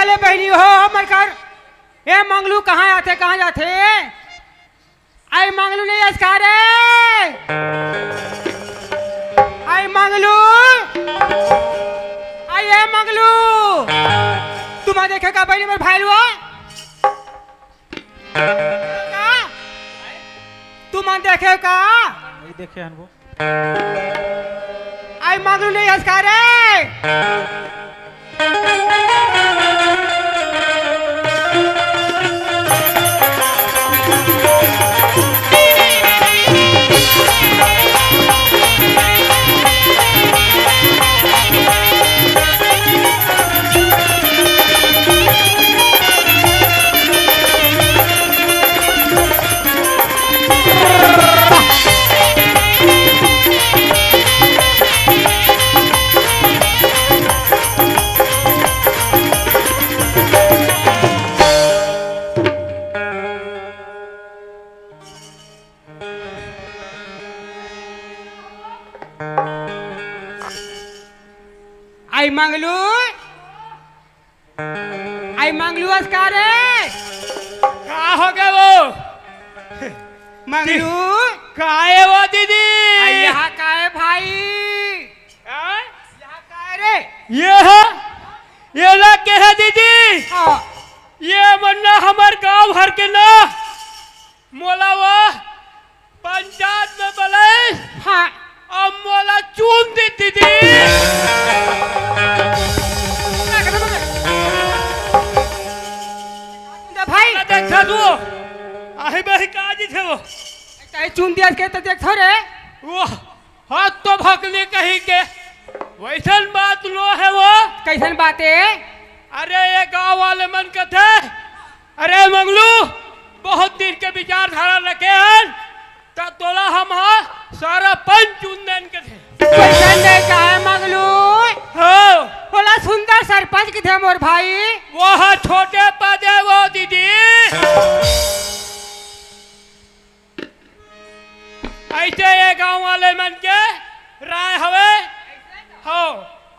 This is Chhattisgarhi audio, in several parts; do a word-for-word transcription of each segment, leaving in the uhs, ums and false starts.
अरे बहिनी हो, हमर घर। ए मंगलू कहाँ आथे, कहाँ जाथे? आई मंगलू नहीं असकारे। आई मंगलू। आई ए मंगलू। तुम देखे का बहिनी, मेरे भाई लुआ? का? तुमन देखे का? नहीं देखे हन वो। आई मंगलू नहीं हस का रे? आई मंगलू, आई मंगलू हस का रे? का हो गए वो? मंगलू। का है वो दीदी? आई यहाँ का है भाई? हाँ? यहाँ का है रे? ये है? ये ला के है दीदी? हाँ। ये मन ना हमर गांव भर के ना मोला वो पंचायत में बलइस। हाँ। अब मोला चुन दे दीदी। भाई। ना देखा तू। आहे भाई का जी थे वो। काहे चुन दिया के तो देख थोरे। वो हाथ तो भकली कहीं के। वैसन बात लो है वो। कैसन बात है? अरे ये गांव वाले मन कथे, अरे मंगलू, बहुत दिन के विचारधारा रखे हन, त तोला हम हा सरपंच चुन देन कथे। कैसन दे का है मंगलू? हो। बोला सुंदर सरपंच किथे मोर भाई? वो हा छोटे पदे वो दीदी। ऐसे ये गांव वाले मन के राय हवे। हो,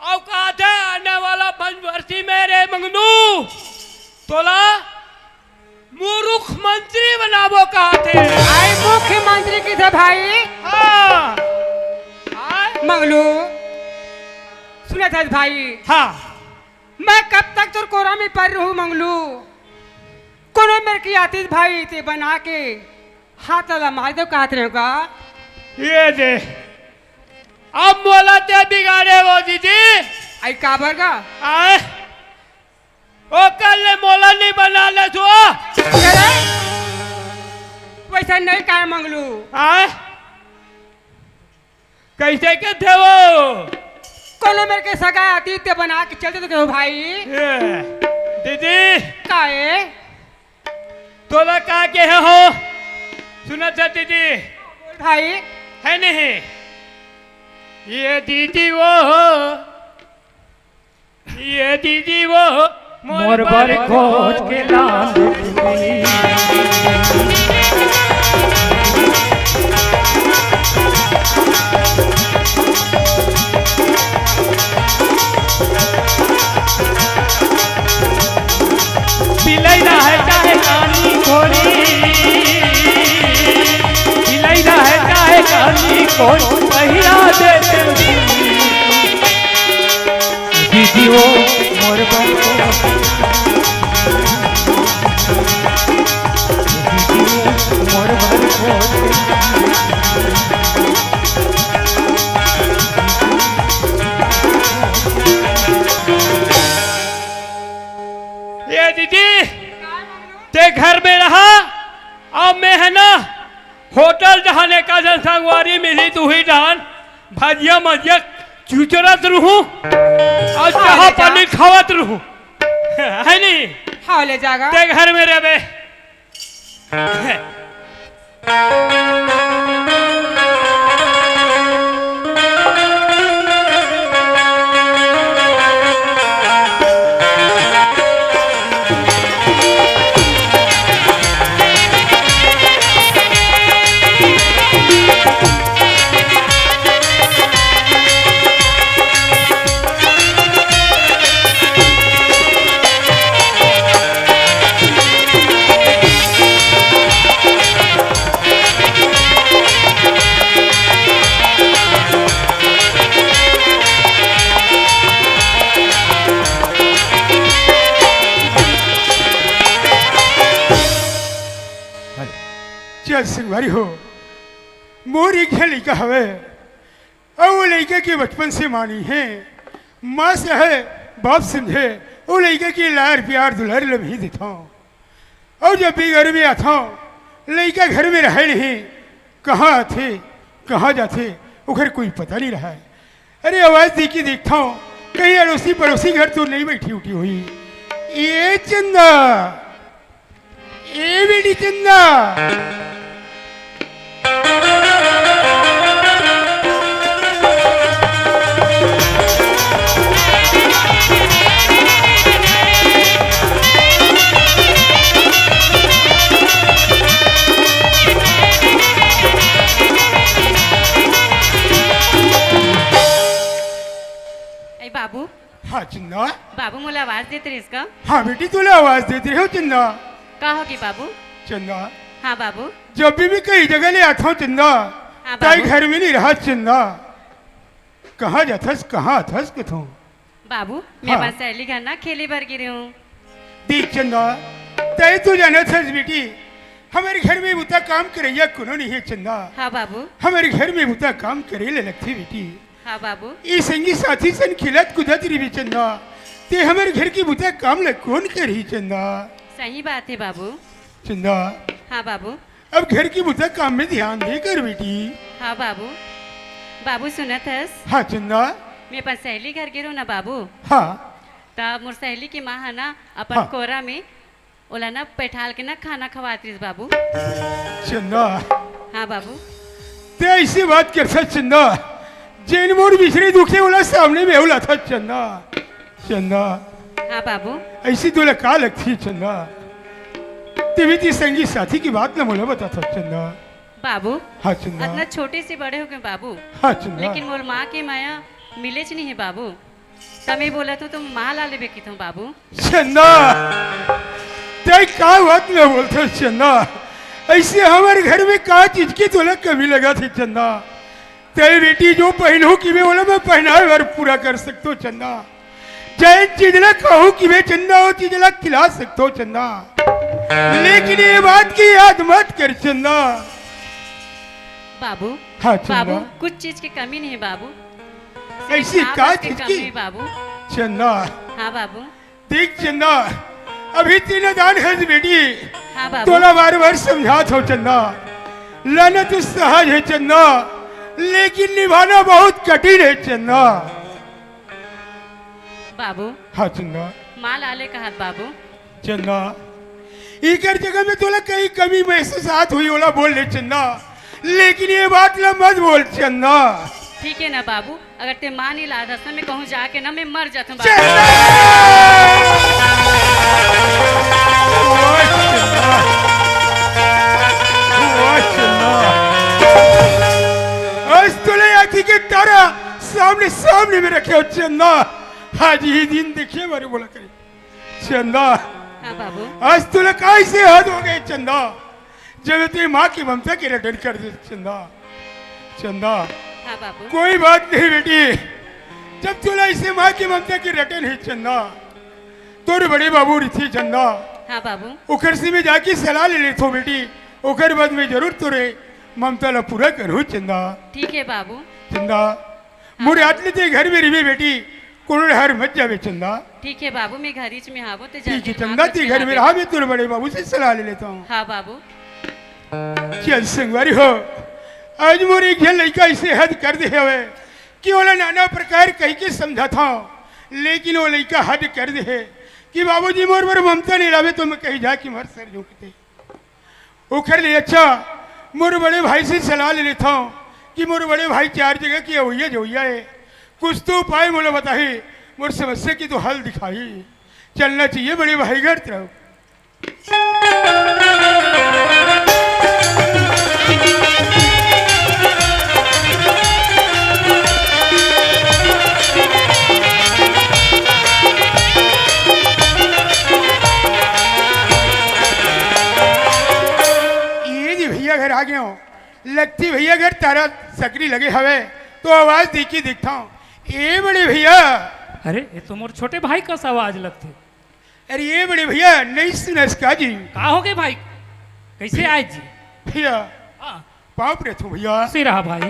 अउ काथे आने वाला पंचवर्षी में रे मंगनू, तोला मुरुख मंत्री बनाबो काथे। आई मुख्यमंत्री किथे भाई? हाँ। आय? मंगलू, सुनत हस भाई? हाँ। मैं कब तक तोर कोरा में पड़ रहूं मंगलू? कोनो मेर के आतिस भाई ते बना के हाथ ला मार दो कात रहे का? ये दे। अब मोला ते बिगाड़े वो दीदी। आई काबर का? आए। ओ कल ले मोला नहीं बना ले तू। अरे, वैसा नहीं काय मंगलू। आए। कैसे के थे वो? कोनो मेर के सगा आतिस ते बना के चलते तो कहो भाई। ए, दीदी। काए? तोला का के हो? सुना था दीदी। भाई। है नहीं? ये दीदी वो हो। ये दीदी वो मोर बर खोज के लान दे। बिलैना है चाहे कानी घोड़ी, बिलैना है चाहे कानी घोड़ी, पहिरा दे दीदी हो मोर बन। मोर बन। ये दीदी, ते घर में रहा, अब मैं है ना, होटल जहाँ ने का जन संगवारी मिली, तू ही डान, भजिया मजिया चुचरत रहूं, और हाँ, चाह ले जा। पानी खावत रहूं, है नहीं? हाँ, ले जागा। ते घर में रहबे। चल संगवारी हो, मोर एक झन लइका हवे, अउ वो लइका के बचपन से माँ नइ हे। माँ से हे, बाप समझे, वो लइका के लार प्यार दुलार ल मैं ही देथंव। अउ जब भी घर में आथंव, लइका घर में रहे नहीं, कहाँ आथे, कहाँ जाथे, ओकर कोई पता नहीं रहा। अरे आवाज दे के देखथंव, कहीं अड़ोसी पड़ोसी घर तो नहीं बैठी उठी होही। ए चंदा, ए बेटी चंदा। ए बाबू। हाँ चंदा। बाबू मोला आवाज देत रहिस का? हाँ बेटी, तोला आवाज देत रहे हो चंदा। का होगे बाबू? चंदा। हाँ बाबू। जब भी मैं कहीं जगह ले आथंव चंदा, हाँ ताई बाबू। घर में नहीं रहस चंदा। कहाँ जाथस, कहाँ आथस कथंव? बाबू, मैं हाँ। अपन सहेली घर ना खेले बर गे रहेंव। देख चंदा, तैं तो जानत हस बेटी, हमर घर में बुता काम करइया कोनो नहीं हे चंदा। हाँ बाबू। हमर घर में बुता काम करे ले लगथे बेटी। हाँ बाबू। ए संगी साथी सन खेलत कूदत रहिबे चंदा, ते हमर घर के बुता काम ल कोन करही चंदा? सही बात हे बाबू। चंदा। हाँ बाबू। अब घर के बुता काम में ध्यान दे कर बेटी। हाँ बाबू। बाबू सुनत हस? हाँ चंदा। मैं अपन सहेली घर गे रहेंव ना बाबू। हाँ। त मोर सहेली के माँ ह ना अपन हाँ। कोरा में ओला ना बैठाल के ना खाना खवात रहिस बाबू। चंदा। हाँ बाबू। ते ऐसी बात करथस चंदा, जेन मोर बिछड़े दुखे ओला सामने में उलाथस चंदा। चंदा। हाँ बाबू। ऐसी तोला का लगथे चंदा? ते भी ती संगी साथी के बात ल मोला बताथस चंदा। बाबू। हाँ चंदा। अतना छोटे से बड़े होगे बाबू। हाँ चंदा। लेकिन मोर माँ के मया मिलेच नहीं हे बाबू। त मैं बोलत हंव त माँ ला लेबे कथंव बाबू। चंदा, तैं का बात ल बोलथस चंदा? ऐसे हमर घर में का चीज के तोला कमी लगथे चंदा? तैं बेटी जो पहिनहूं कहिबे ओला मैं पहिनाय बर पूरा कर सकथंव चंदा। जेन चीज ला कहहूं कहिबे चंदा, वो चीज ला खिला सकथंव चंदा। लेकिन ये बात के याद मत कर चंदा। बाबू। हाँ चंदा। बाबू, कुछ चीज के कमी नहीं बाबू। सिर्फ ऐसी का चीज की? कमी बाबू। चंदा। हाँ बाबू। देख चंदा, अभी तैं नादान हस बेटी। हाँ बाबू। तोला बार बार समझात हंव चंदा, लाना तो सहज हे चंदा, लेकिन निभाना बहुत कठिन हे चंदा। बाबू। हाँ चंदा। माँ ला ले कहत बाबू। चंदा, इकर जगह में तोला कहीं कमी महसूस आत होही, ओला बोल ले चंदा, लेकिन ये बात ला मत बोल चंदा। ठीक हे ना बाबू, अगर तैं माँ नहीं लाथस ना, मैं कहूँ जाके ना मैं मर जाथंव बाबू। चंदा! वाह चंदा! वाह चंदा! आज तोला आँखी के तारा सामने सामने में रखे हंव चंदा। आज ये दिन देखे बर बोला करे। चंदा। हाँ बाबू। आज तोला कइसे हद होगे चंदा? जब तैं माँ के ममता के रटन कर दे चंदा। चंदा। हाँ बाबू। कोई बात नहीं बेटी, जब तोला ऐसे माँ के ममता के रटन हे चंदा, तोर बड़े बाबू रहिथे चंदा। हाँ बाबू। ओकर से मैं जाके सलाह ले लेथंव बेटी, ओकर बाद में जरूर तोरे ममता ला पूरा करहूं चंदा। ठीक हे बाबू। चंदा। हाँ। मोर याद ले तैं घर में रहिबे बेटी, कोनो डहर मत जाबे चंदा। ठीक हे बाबू, मैं घरीच में हावंव, तैं ठीक हे जल्दी चंदा, तैं घर में रहा, मैं तोर बड़े बाबू से सलाह ले लेथंव। हाँ बाबू। चल संगवारी हो, आज मोर एक झन लइका ऐसे हद कर दे हवे कि ओला नाना प्रकार कहि के समझाथंव, लेकिन वो लइका हद कर दे हे कि बाबूजी मोर बर ममता नहीं लाबे तो मैं कहीं जाके मर सर जहूं कहिथे। ओखर ले अच्छा मोर बड़े भाई से सलाह ले लेथंव कि मोर बड़े भाई चार जगह के अवइया जवइया हे, कुछ तो उपाय मोला बताही, मोर समस्या के तो हल दिखाही। चलना चाहिए बड़े भाई घर तरफ। ये जी भैया घर आ गए हो। लगथे भैया घर तारा सकरी लगे हवे, तो आवाज दे के देखथंव। ए बड़े भैया। अरे, ये तो मोर छोटे भाई कस आवाज लगथे। अरे ए बड़े भैया, नहीं सुनस का जी? का होगे भाई? कैसे आए जी? भैया, हाँ। पाँव परत हँव भैया। खुशी रहा भाई।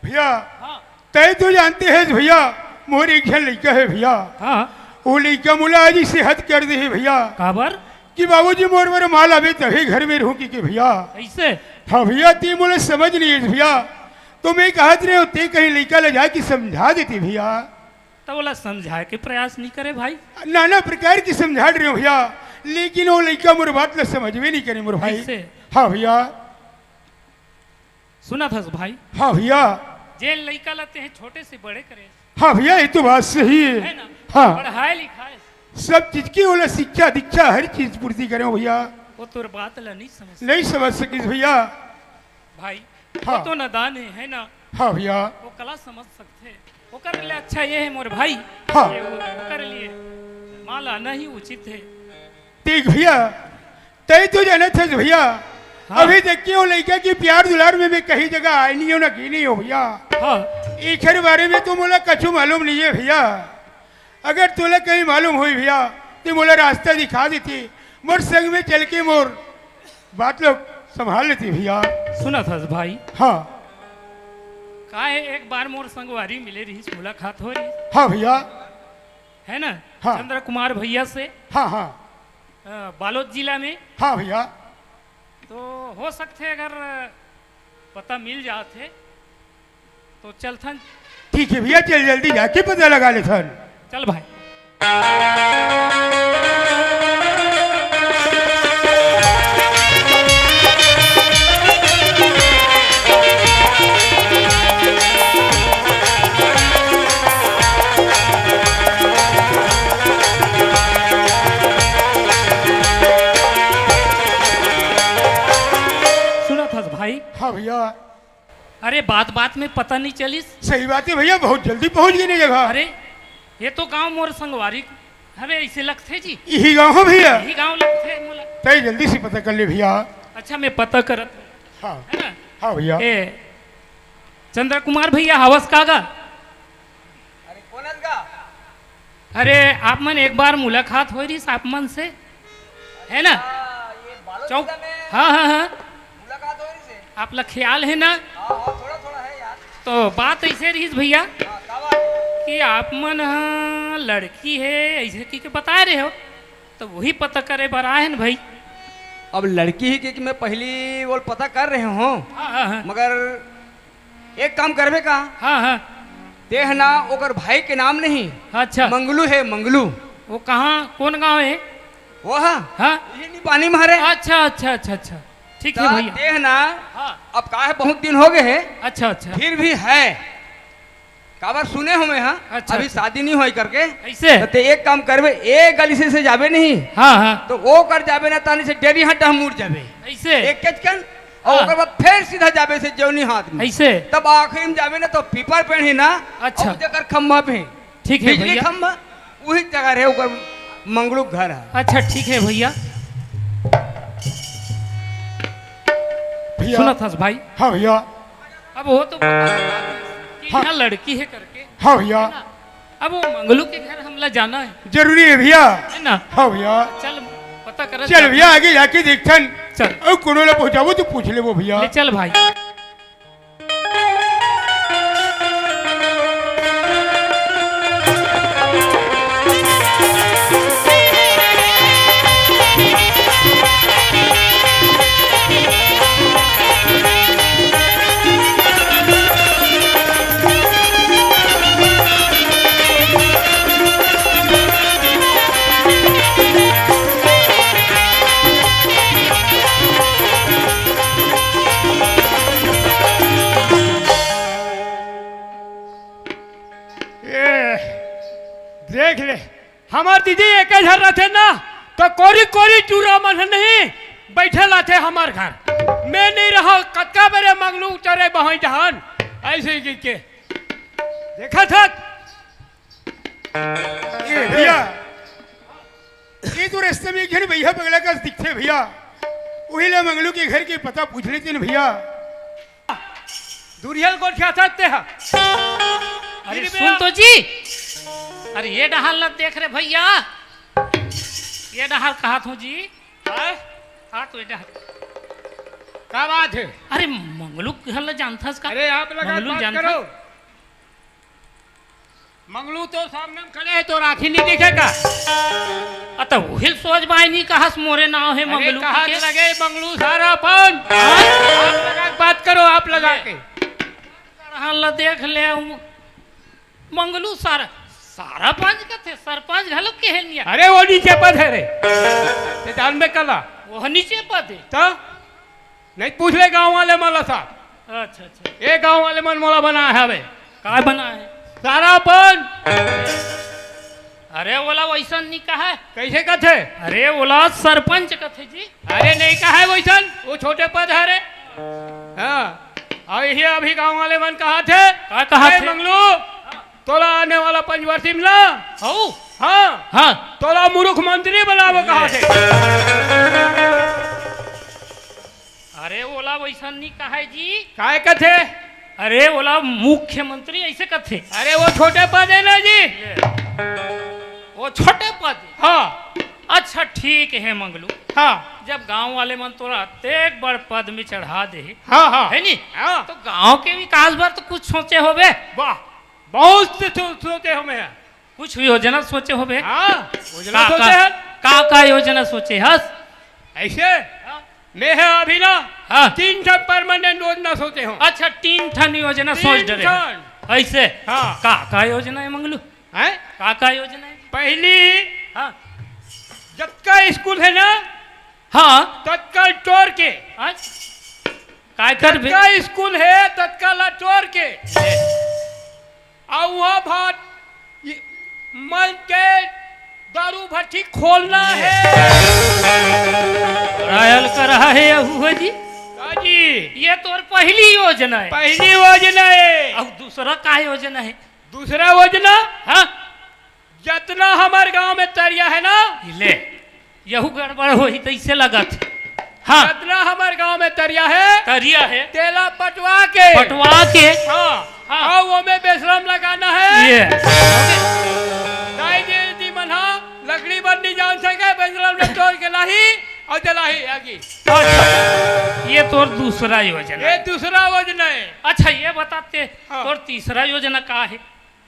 भैया, हाँ। तैं तो जानते हस भैया, मोर एक झन लइका हे भैया। हाँ। वो लइका मोला आज अइसे हद कर दे हे भैया। काबर? कि बाबूजी मोर बर माँ लाबे तभे घर में रहूँ कहिके भैया। अइसे? हाँ भैया, तैं मोला समझ नइ आइस भैया। तो मैं कहत रहेंव, तैं कहीं लइका ला जाके समझा देते भैया। त ओला समझाए के प्रयास नइ करे भाई। नाना प्रकार के समझा डरेंव भैया, लेकिन वो लइका मोर बात ला समझबे नइ करे मोर भाई। अइसे? हाँ भैया। सुनत हस भाई? हाँ भैया। जे लइका ला तैं छोटे से बड़े करे। हाँ भैया, ये तो बात सही हे। है ना? हाँ। पढ़ाए लिखाए। सब चीज के ओला शिक्षा दीक्षा हर चीज पूर्ति करेंव भैया। वो तोर बात ला नइ समझ। नइ समझ सकिस भैया। भाई, हाँ। वो तो नादान हे, है ना? हाँ भैया। वो काला समझ सकथे। ओकर ले अच्छा ये हे मोर भाई, हाँ। ये वो, ओकर लिए माँ लाना ही उचित हे। देख भैया, तैं तो जानत हस भैया, हाँ। अभी तक के वो लइका के प्यार दुलार में मैं कहीं जगह आए नइ हँव ना गे नइ हँव भैया। हाँ। एकर बारे में तो मोला कछु मालूम नइ हे भैया। अगर तोला कहीं मालूम होही भैया, त मोला रास्ता दिखा देते, मोर संग में चल के मोर बात ला संभाल लेते भैया। सुनत हस भाई? हाँ। का हे, एक बार मोर संगवारी मिले रहिस, मुलाकात होय रहिस। हाँ भैया। है ना? हाँ। चंद्र कुमार भैया से। हाँ, हाँ। अ, बालोद जिला में। हाँ भैया। तो हो सकथे अगर पता मिल जात हे तो चलथन। ठीक हे भैया, चल जल्दी जाके पता लगा लेथन। चल भाई। सुनत हस भाई? हाँ भैया। अरे, बात बात में पता नइ चलिस। सही बात हे भैया, बहुत जल्दी पहुँच गेन ये जगह। अरे, ये तो गाँव मोर संगवारी हवे, अइसे लगथे जी। यही गाँव हे भैया? यही गाँव लगथे मोला। तैं जल्दी से पता कर ले भैया। अच्छा, मैं पता करत हँव। हाँ। है ना? हाँ भैया। ए, चंद्र कुमार भैया, हवस का गा? अरे, कोन हस गा? अरे, आप मन एक बार मुलाकात होय रहिस आप मन से, है ना? अच्छा, ये बालोद चौक। जिला में हाँ, हाँ, हाँ। मुलाकात होय रहिस हे। आप ला ख्याल हे ना? हाँ, हाँ, थोड़ा, थोड़ा हे यार। तो बात अइसे रहिस भैया, हाँ, का बात? कि आप मन ह लड़की हे, अइसे कहिके बताए रहे हो, तो वही पता करे बर आए हन भाई। अब लड़की हे कि, कि मैं पहली वो पता कर रहे हँव, हाँ, हाँ, हाँ। मगर एक काम करबे का? हाँ, हाँ। तैं ह ना, ओकर भाई के नाम नहीं, अच्छा। मंगलू हे, मंगलू। वो कहाँ, कोन गाँव हे? वो हा? हाँ। यही निपानी में हरे। अच्छा, अच्छा, अच्छा, अच्छा। ठीक हे त भैया। तैं ह ना, हाँ। अब का हे, बहुत दिन हो गे हे। अच्छा, अच्छा। फिर भी हे। काबर सुने हँव मैं, हाँ? अच्छा, अभी अच्छा। शादी नइ होय करके। अइसे? त तैं एक काम करबे, एक गली से, से जाबे नहीं। हाँ, हाँ। त वो कर जाबे ना, तानी से डेरी हाटा मुड़ जाबे। अइसे? एक कचकन, अउ हाँ। ओकर बाद फेर सीधा जाबे से जौनी हाट में। अइसे? तब आखिरी में जाबे ना, त पीपर पेड़ हे ना, अच्छा। अउ जेकर खम्भा भी हे। ठीक हे बिजली भैया। खम्भा, उही जगह रहे ओकर मंगलू के घर हे। अच्छा, ठीक हे भैया। भैया। सुनत हस भाई? हाँ भैया। अब वो तो बता कि हाँ। यहाँ लड़की हे करके। हाँ भैया। है ना? अब वो मंगलू के घर हमला जाना हे। जरूरी हे भैया। है ना? हाँ भैया। चल, पता करत चल जाथन। भैया, आगे जाके देखथन। चल। अउ कोनो ला पहुँचाबो त पूछ लेबो भैया। ले चल भाई। ए, देख ले, हमर दीदी एके झन रथे ना, त कोरी कोरी टूरा मन ह नहीं बइठे लाथे हमर घर। मैं नइ रहँव, कतका बेरे मंगलू चरे बहई जहान, अइसे कहिके। देखत हस? ए भैया, ये तो रस्ते में एक झन बइहा बगला कस दिखथे भैया, उही ला मंगलू के घर के पता पूछ लेतेन भैया। दुरिहा ल गोठियाथस तैं ह। अरे अरे सुन तो जी, अरे ये डहर ल देख रे भैया, ये डहर कहत हँव जी। हाँ? हाँ, तो ये डहर। का बात हे? अरे मंगलू के घर ला जानथस का? अरे आप लगा मंगलू बात जानथस? करो। मंगलू तो सामने में खड़े हे, तोर आँखी नहीं दिखे का? अ, त उहिल सोच बाय नहीं कहस मोरे नाव हे अरे मंगलू कहा के। लगे मंगलू सारा अपन। हाँ? आप लगा के बात करो, आप लगा ले। के। रहन ला देख ले, उ मंगलू सारा, सारा पंच कथे, सरपंच घलो केहे नहीं। अरे वो नीचे पद हे रे। ते जान में कला। वो नीचे पद हे। तो? नहीं पूछ ले गाँव वाले मन ला साहब। अच्छा, अच्छा। ए गाँव वाले मन मोला बनाए हवे। काय बनाए हे? सारा अपन। अरे ओला वैसन नहीं कहे। कैसे कथे? अरे ओला सरपंच कथे जी। अरे नहीं कहे वैसन, वो छोटे पद हे रे। हाँ। अउ ये अभी गाँव वाले मन कहा थे। का कहा "ए थे? मंगलू, तोला आने वाला पंचवर्षी में ना, हऊ? हाँ, हाँ। तोला मुरुख मंत्री बनाबो कहा थे।" अरे ओला वैसन नहीं कहे जी। काय कथे? अरे ओला मुख्यमंत्री ऐसे कथे। अरे वो छोटे पद हे ना जी। वो छोटे पद हे। हाँ। अच्छा ठीक हे मंगलू। हाँ। जब गांव वाले मन तोला अतेक बड़ पद में चढ़ा दे हे, हाँ, हाँ। हे नी? हाँ। तो गांव के विकास बर तो कुछ सोचे होबे। वाह, बहुत से सो-, सोचे हों मैं। कुछ योजना सोचे होबे? हाँ, योजना का, सोचे का, हस। का, का योजना सोचे हस? ऐसे? हाँ। मैं हे अभी ना, हाँ। तीन ठन permanent योजना सोचे हों। अच्छा, तीन ठन योजना सोच तीन डरे हे। ठन। ऐसे? हाँ। का, का योजना हे मंगलू? हैं? का, का योजना हे? पहली, हाँ। जतका स्कूल हे ना, हाँ। ततका टोर के। हाँ। काय करबे? जतका स्कूल हे, ततका ला टोर के। अउ वहाँ भात ये मन के दारू भट्टी खोलना हे। रायल कर रहा हे यहू हो जी। हाँ जी। ये तोर पहली योजना हे। पहली योजना हे। अउ दूसरा का योजना हे? दूसरा योजना? हाँ। जतना हमर गांव में तरिया हे ना, ले, यहू गड़बड़ होही तइसे लगत हे। हाँ। जतना हमर गांव में तरिया हे, तरिया हे। तेला पटवा के। पटवा के। हाँ। हाँ। अउ ओमे बेसलम लगाना हे। ये। दाई दीदी मन हा लकड़ी बर नहीं जान सके, बेसलम ल टोर के लाही अउ जलाही आगी। अच्छा, ये तोर दूसरा योजना ये हे। दूसरा योजना हे। अच्छा, ये बताते, हाँ। तोर तीसरा योजना का हे?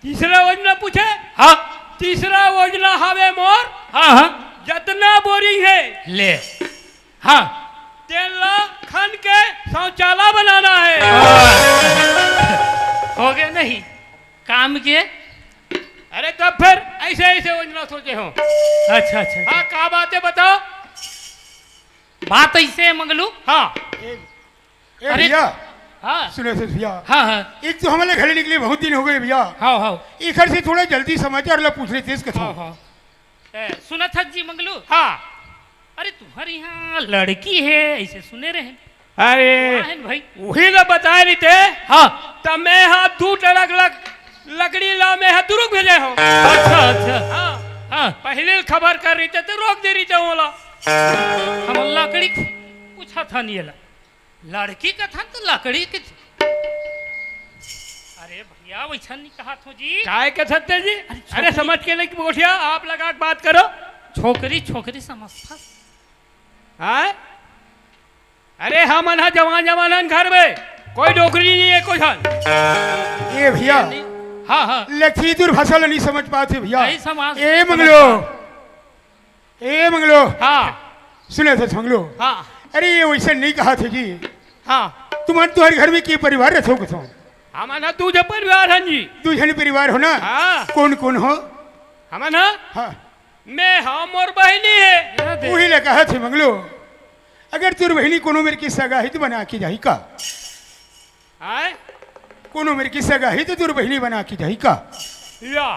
तीसरा योजना पूछे? हाँ। तीसरा योजना हवे मोर, हाँ, हाँ। जतना बोरिंग हे, ले। हाँ। तेन ला खन के शौचालय बनाना हे। हाँ। हो गया नहीं, काम के। अरे तब फिर ऐसे, ऐसे योजना सोचे हों। अच्छा, अच्छा, अच्छा। हाँ, का बात हे बताओ? बात ऐसे हे मंगलू। हाँ। ए अरे, भैया, हाँ। सुनो, सुनो भैया। हाँ, हाँ। एक तो हमन ला घर ले निकले बहुत दिन हो गए भैया। हाँ, हाँ। एकर से थोड़ा जल्दी समाचार ला पूछ लेतेस कथों। हाँ, हाँ। ए, सुनत हस जी मंगलू? हाँ। अरे, तुम्हर इहाँ लड़की हे, ऐसे सुने रहेन। अरे, का हे भाई? उही ला बताए रहिते। हाँ। त मैं हा दू टड़क लक-, लकड़ी ला मैं हा दुरुग भेजे हों। अच्छा, अच्छा। हाँ। हाँ। पहली खबर कर रहिते त रोक दे रहिते ओला। हम लकड़ी पूछत हन एला। लड़की कथन त लकड़ी के। अरे भैया, वैसन नहीं कहत हों जी। काय कथत हे जी? अरे अरे छोकरी। समझ के नहीं बोलिया, आप लगा के बात करो। छोकरी, छोकरी समझथस? हाँ? अरे हमन हा जवान जवान हन घर में, कोई डोकरी नहीं हे कोई हन। ए भैया, हाँ, हाँ। लखीदुर भाषा ला नहीं समझ पात हे भैया। नहीं समझ, ए मंगलू, समझ पात। ए मंगलू। हाँ। सुनत हस मंगलू? हाँ। अरे ये वैसे नहीं कहत हे जी। हाँ। तुमन तुम्हर घर में के परिवार रथो कथों? हमन हा दू झन परिवार हन जी। दू झन परिवार हो ना? हाँ। कोन कोन हो? हमन हा? हाँ। मैं हा मोर बहिनी हे। उही ला कहत हे मंगलू। अगर तोर बहिनी कोनो मेर के सगा हे त बना के जाही का? आय? कोनो मेर के सगा हे त तोर बहिनी बना के जाही का? या।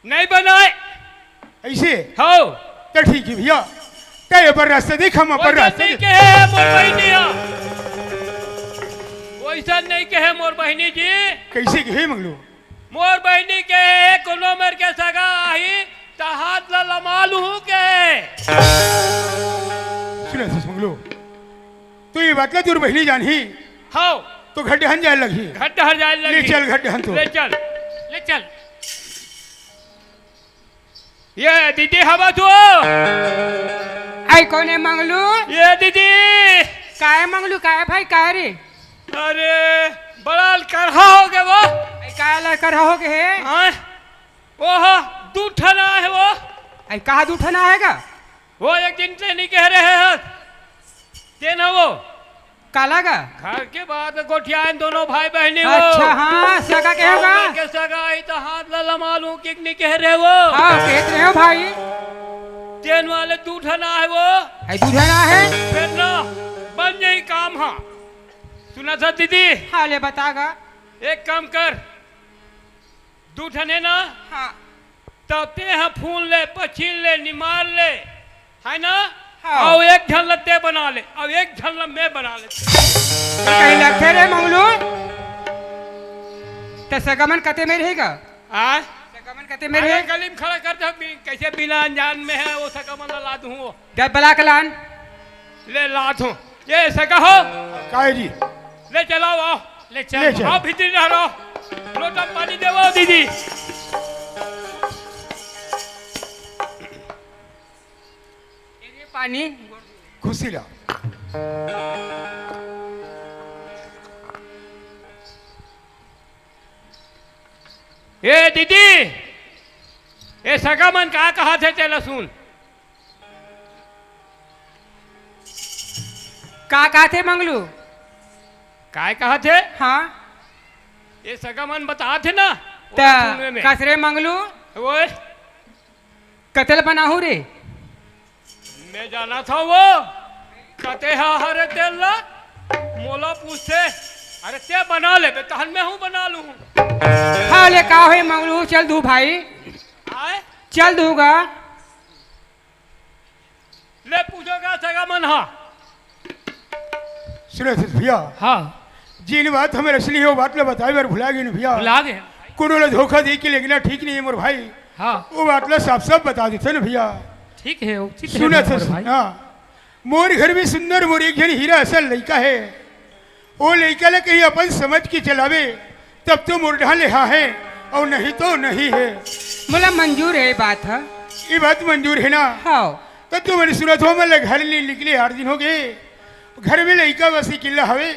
नहीं बनाए। ऐसे? हव। त ठीक हे भैया। तैं अपन रास्ता देख, हम अपन वैसन रास्ता नहीं देख। कहे मोर बहिनी हा। वैसन नहीं कहे मोर बहिनी जी। कैसे कहे मंगलू? मोर बहिनी कहे कोनो मेर के सगा आही त हाथ ला लमा लूहूँ कहे। सुनत हस मंगलू, त ये बात ला तोर बहिनी जानही। हव। त घर डहन जाए लगही। घर डहन जाए लगही। ले चल घर डहन तो। ले चल। ले चल। ये दीदी हवा तू। आई कोन हे मंगलू? ये दीदी। काय मंगलू, काय भाई, काय रे? अरे, बड़ा लकरहा हो गया वो। अई, काय लकरहा हो गया हे? हाँ, वो हा, दू ठन आय हे वो। अई, कहाँ दू ठन आय हे गा? वो एक दिन ते नहीं कह रहे हैं, तेन वो। काला गा? घर के बाहर गोठियाए दोनों भाई बहनी वो। अच्छा, हाँ, सगा के होगा। के सगा आई तो हाथ ला लमा लूं कि नहीं कह रहे वो। हाँ, कहत रहे हो भाई। तेन वाले दू ठन आय हे वो। अई, दू ठन आय हे। फिर ना, बन जाई काम, हाँ। सुनत हस दीदी? हाँ, ले बता गा। एक काम कर, दू ठन हे ना? हाँ। तब ते ह फूल ले, पछील ले, निमार ले, है ना? हाँ। अउ एक झन ल ते बना ले, अउ एक झन ल मैं बना ले। कहीं लगथे रे मंगलू, त सगा मन कते में रही गा? आ? सगा मन कते में रही? गली में खड़ा कर दे, बि-, कैसे बिना अनजान में हे, वो सगा मन ला दूं वो। जब बला के लान। ले लात हूँ। ये सगा हो। काय जी? ले चलाओ, आओ। ले चल। ले चल। आओ, भीतरी रह रहो। लोटा पानी देवो, दीदी। ये पानी। खुशी रहो। ए दीदी, ए सगा मन का कहा थे, तेला सुन। का कहा थे मंगलू? काय कहा थे? हाँ। ये सगा मन बता थे ना, त ओला सुनवे में। कस रे मंगलू? ओए। कते ल बनाहूँ रे? मैं जाना था वो। कते हा हरे तेल ला? मोला पूछे। अरे ते बना ले बे, तहन मैं हूँ बना लूँ। हाँ, ले का होय मंगलू, चल दू भाई। आए? चल दूंगा। ले पूछो का सगा मन हा। सुनत हस भैया। हाँ। जेन बात हमर असली हे, वो बात ला बताए बर भुला गेन भैया। भुला गे। कोनो ला धोखा दे के लेगना ठीक नहीं हे मोर भाई। हाँ। वो बात ला साफ साफ बता देते ना भैया। ठीक हे, उचित हे सुनत हस, भाई। हाँ। मोर घर में सुंदर मोर एक झन हीरा असन लइका हे। ओ लइका ला कहीं अपन समझ के चलावे, तब तो मोर ढाले हा हे, अउ नहीं तो नहीं हे। मोला मंजूर हे ये बात ह। ये बात मंजूर हे ना? हाँ। तब तो मन सुनत हो, मन घर ले निकले आठ दिन हो गए। घर में लइका बस अकेला हवे,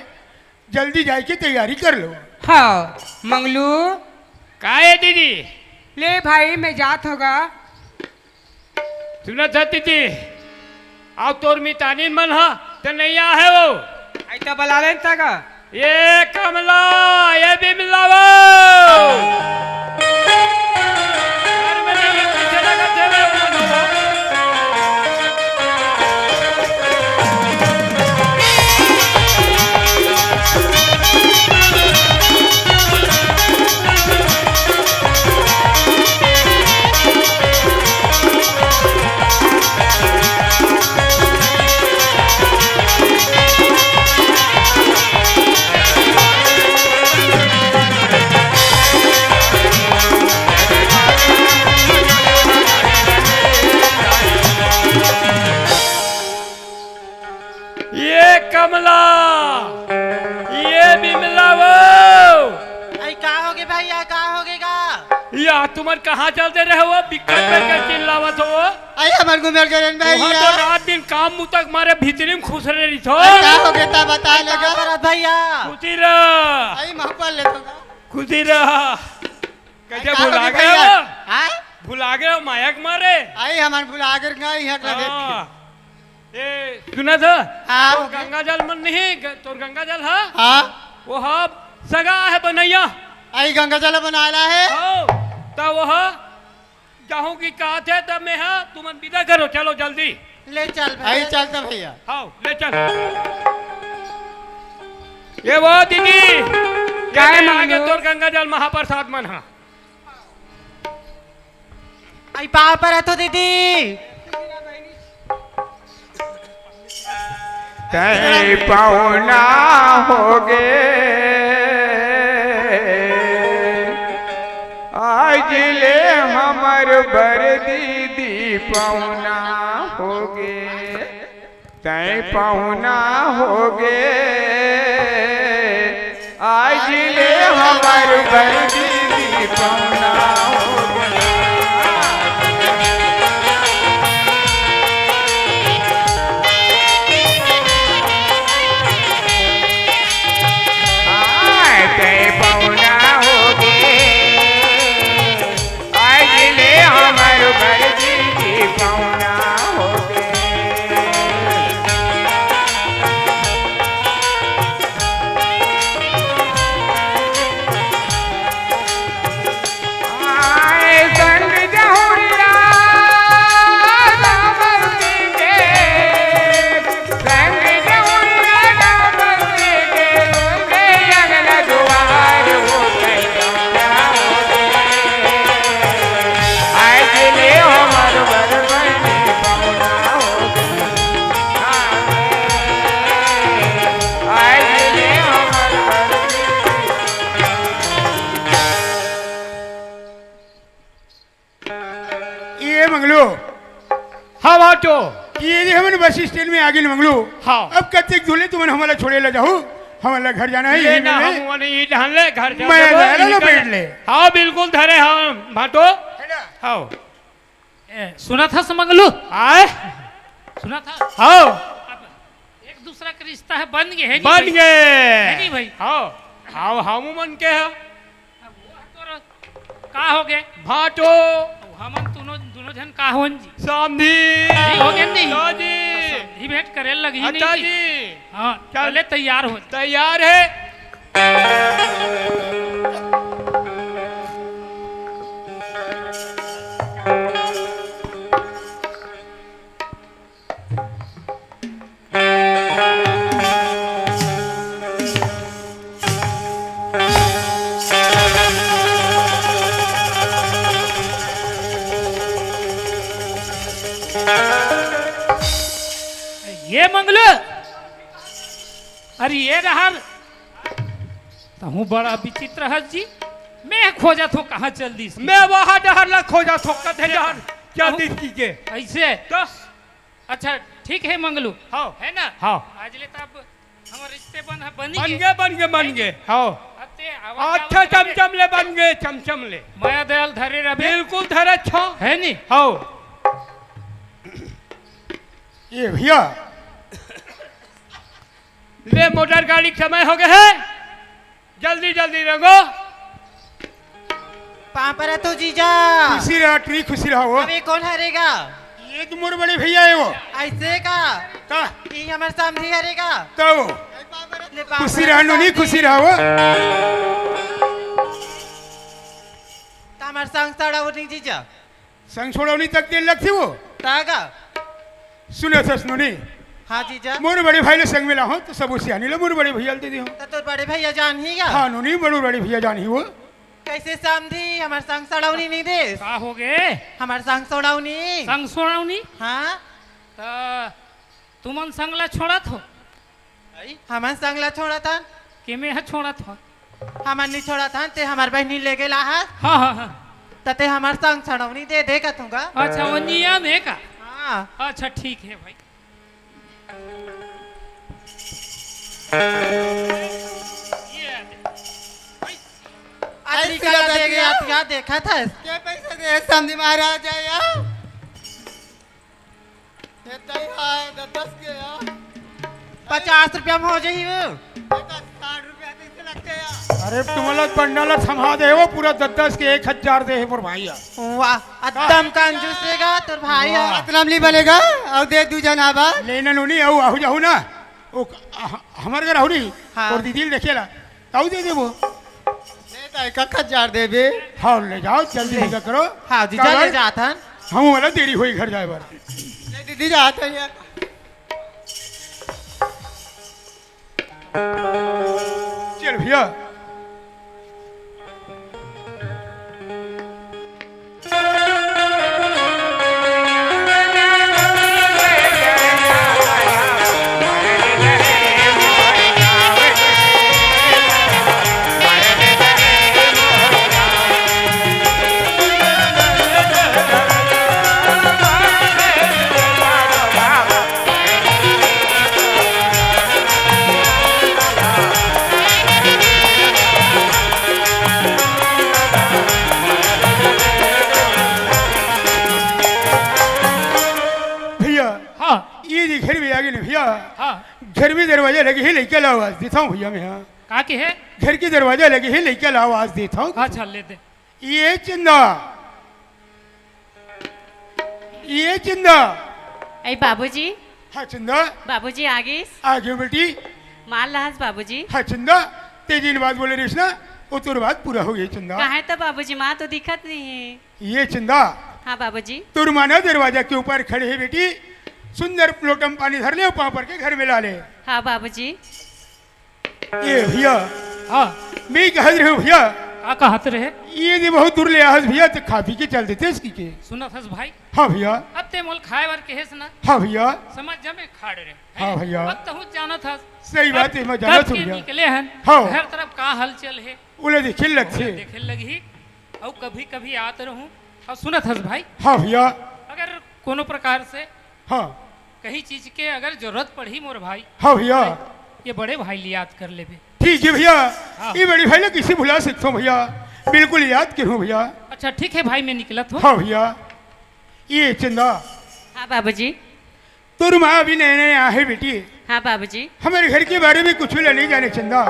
जल्दी जाए के तैयारी कर लो। हाँ, मंगलू। का हे दीदी? ले भाई, मैं जात हों गा। सुनत हस दीदी, अउ तोर मितानिन मन ह त नइ आहे वो। अई त बला लेन तगा। ये कमला, ये बिमला वो। घर में नइ हे, कइसे लगत हे वो मन ह वो? ये कमला, ये बिमला वो। अई, का होगे भैया, का होगे गा? या, तुमन कहाँ चलते रहे हो? बिक्कट करके चिल्लावत हो। अई, हमन घूमे गे रेन भैया। वहाँ तो रात दिन काम मुतक मारे भीतरी में खुसरे रहिथो। अई, का होगे ता बता ले गा। का करत भैया? खुशी रह। अई, महपल ले तो गा। खुशी रह। कइसे का भुला होगे गए भैया? हो? हाँ? भुला गए हो माया के मारे? अई, हमन भुला गए गा, यहाँ का देख के। हाँ। ए, सुनत हस? हाँ। तोर गंगा जल मन नहीं, ग-, तोर गंगा जल ह? हाँ। वो ह सगा हे बनइया। अई गंगा जल बनाए ला हे? हाँ। त वो ह जाहूँ कि कहत हे, त मैं ह, तुमन विदा करो, चलो जल्दी। ले चल भैया। अई चल त भैया। हाँ, ले चल। ये वो दीदी, ये काहे ले आगे मांगो? तोर गंगा जल महाप्रसाद मन ह। अई पाँव परत हों दीदी। तैं पहुना होगे, आज ले हमर बर दीदी पहुना होगे। तैं पहुना होगे, आज ले हमर बर दीदी पहुना होगे। दिन में आगे मंगलू। हाँ। अब कतेक दूर ले तुमन हमला छोड़े ला जाहू? हमला घर जाना है, ले यही ना, में हम ले। वो नहीं, ये ढाल ले, घर जा मैं देबो, ले लो, यही कर बैठ ले। ले। हाँ, बिल्कुल धरे हम, भाटो। है ना? हाँ। ए, सुनत हस मंगलू? आय? सुनत हस? हाँ। अब एक दूसरा के रिश्ता है, बन गए, है नहीं बन भाई? गए। है नहीं भाई? हाँ। हाँ, हम मन के है। अब वो तोर का हो गए? भाटो। अब हमन दोनों, दोनों जन का होन जी? समधी। समधी हो गए नहीं? हाँ जी। तो समधी भेंट करे लगी अच्छा नहीं जी। हाँ, चल। पहले तैयार हो। तैयार है। ये मंगलू, अरे ये डहर, तहूँ बड़ा विचित्र हस जी। मैं खोजत हूँ कहाँ चल दिस। मैं वहाँ डहर ला खोजत हूँ, कथे डहर चल तहूँ दिस की के। ऐसे? तो अच्छा, ठीक है मंगलू। हाँ। है ना? हाँ। आज ले तब हमर रिश्ते बन, बन बन गए। गए, बन गए, बन गए। हाँ। अब ते आवा अच्छा, जावा करे। चमचम ले बन गए, चमचम ले। मया दयाल धरे रहे। बिल्कुल धरे, अच्छा। है नी? हाँ। ये भैया, ले मोटर गाड़ी के समय हो गए है, जल्दी जल्दी रंगो। पाँव परत हो जीजा। खुशी रहा, टुरी खुशी रहा हो। अबे कौन हरेगा? ये तो मोर बड़े भैया है वो। ऐसे का? का? ये हमर समधी हरेगा। तो ले पाँव खुशी परत रहा हो, नोनी, समधी। खुशी रहा हो। तो हमर संग सड़ौनी जीजा। संग छोड़ौनी तक देर लगथे वो। तागा। सुनत हस नोनी। हाँ जीजा। मोर बड़े भाई ले संग में लाहूँ, तो सबो सियानी ले मोर बड़े भैया ले दे देहूँ। तो तोर बड़े भैया जानही गा? हाँ नोनी, मोर बड़े भैया जानही वो। कैसे समधी, हमर संग सड़ौनी नहीं देस? का हो गे? हमर संग सड़ौनी। संग सड़ौनी? हाँ। त तुमन संग ला छोड़त हो? आई? हमन संग ला छोड़त हन। के में ह छोड़त हो? हमन नहीं छोड़त हन, ते हमर बहिनी ले गेला हस। हाँ, हाँ, हाँ। त ते हमर संग सड़ौनी दे दे कथूंगा। अच्छा, वो नियम है का? हाँ। अच्छा, ठीक है भाई। ये आ दे। भाई। अतरी ऐसी कला बात दे है गया, क्या? अतिया देखत हस। के पैसा दे, समधी महाराज आया। ये तई है, दस दस के यार। पचास रुपया में हो जाही वो। ये तो साठ रुपया कैसे लगते यार? अरे तुम्हारा बंडल थमा दे वो पूरा दस दस के एक हजार दे है मोर भाई यार। वाह, एकदम कंजूस है गा तोर भाई है। वाह। इतना में नहीं बनेगा, और दे दू जना बा। लेना नोनी, आओ, आओ जाओ ना। ओ, ह-, हमर घर आओ नहीं। हाँ। और दीदी देखेला। ताऊ दे देबो। ले ताई, कखत जार देबे। हाँ, ले जाओ, जल्दी ले। निकल करो। हाँ, जीजा, ले जात हन। हम वाला देरी होई घर जाए बर। ले दीदी, जात हन यार। चल भैया। भैया, हाँ। ये जी घर में आ गए ना भैया। हाँ। घर में दरवाजा लगे है, लइका ला आवाज देता हूँ भैया मैं, हाँ। का के है? घर के दरवाजा लगे है, लइका ला आवाज देता हूँ। अच्छा, ले दे। ये चंदा, ये चंदा। ए बाबूजी। हाँ चंदा। बाबूजी आ गइस। आ गयो बेटी। माल लाहस बाबूजी। हाँ चंदा, ते जिन बात बोले रहिस ना, वो तोर बात पूरा हो गई चंदा। काहे तो बाबूजी, माँ तो दिखत नहीं है। ये चंदा। हाँ बाबूजी। तोर माँ ना दरवाजा के ऊपर खड़े है बेटी, सुंदर लोटम पानी धर ले, पाँव पर के घर में ला ले। हाँ बाबूजी। ए भैया। हाँ। मैं कहत रहे भैया। का कहत रहे? ये दे बहुत दूर ले आहस भैया, तो खा पी के चल देते इसकी के। सुनत हस भाई? हाँ भैया। अब ते मोल खाए बर कहेस ना? हाँ भैया। समझ जा मैं खाड़ रहे। हाँ भैया। अब तहूँ जानत हस। सही बात है, मैं जानत हूँ भैया। निकले हन। हाँ। हर तरफ का हलचल है। ओला देखे लगथे। देखे लगही। अउ कभी-कभी आत रहूँ। अउ सुनत हस भाई? हाँ भैया। अगर कोनो प्रकार से हाँ। कहीं चीज के अगर जरूरत पड़ही मोर भाई, हाँ भैया। ये बड़े भाई ले याद कर लेबे। ठीक है भैया, हाँ। ये बड़े भाई ला किसे भुला सकता हूँ भैया, बिल्कुल याद करूँ भैया। अच्छा ठीक है भाई, मैं निकलत हूँ। हाँ भैया, ये चंदा। हाँ बाबूजी। तोर माँ अभी नए नए आहे बेटी। हाँ बाबूजी। हमारे घर के बारे में कुछ ला नहीं जाने चंदा।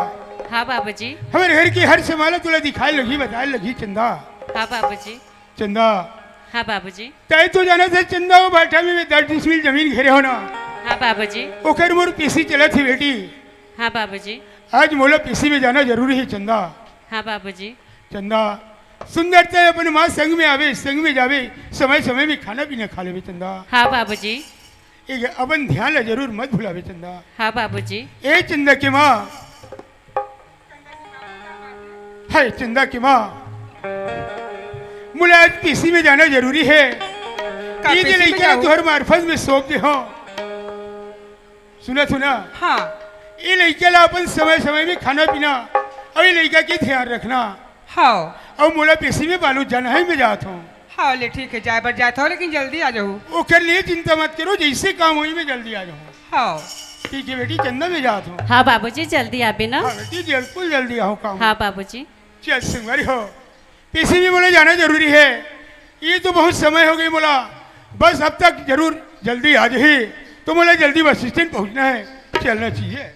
हाँ बाबूजी। हमारे घर की हर सामान ला तुला दिखाए लगी, बताए लगी चंदा। हाँ बाबूजी। चंदा। हाँ बाबूजी। तय तो जाना था चंदा, वो भाटा में मैं दस डिसमिल जमीन घेरे हो ना। हाँ बाबूजी। ओकर मोर पेशी चलत हे बेटी। हाँ बाबूजी। आज मोला पेशी में जाना जरूरी है चंदा। हाँ बाबूजी। चंदा, सुंदर तय अपन माँ संग में आवे, संग में जावे, समय समय में खाना पीना खा लेवे चंदा। हाँ बाबूजी। एक अपन ध्यान ला जरूर मत भुलावे चंदा। हाँ बाबूजी। ए चंदा के माँ। है चंदा के माँ, मोला आज पेशी में जाना जरूरी है। का ये जे पेशी में लइका ला जाहू? तुहर मार्फत में सौंप दे हो। सुना, सुना। हाँ। ये लइका ला अपन समय समय में खाना पीना अउ ये लइका के ध्यान रखना। हाँ। अउ मोला पेशी में बालू जाना है, मैं जात हूँ। हाँ ले ठीक है, जाए बर जात हूँ, लेकिन जल्दी आ जाहू। ओकर लिए चिंता मत करो, जैसे काम होही मैं जल्दी आ जाहूँ। हाँ। ठीक है बेटी, चंदा मैं जात हूँ। हाँ बाबूजी, जल्दी आबे ना। हाँ बेटी, बिल्कुल जल्दी आऊँ काम। हाँ बाबूजी। चल संगवारी हो, पेशी में मोला जाना जरूरी है। ये तो बहुत समय हो गई मोला, बस अब तक जरूर जल्दी आ जाही, तो मोला जल्दी बस स्टैंड पहुँचना है, चलना चाहिए।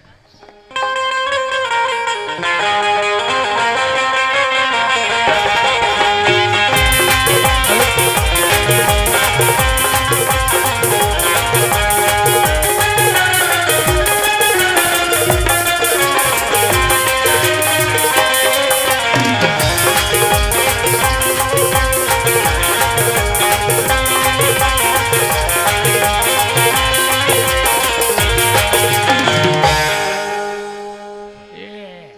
ये,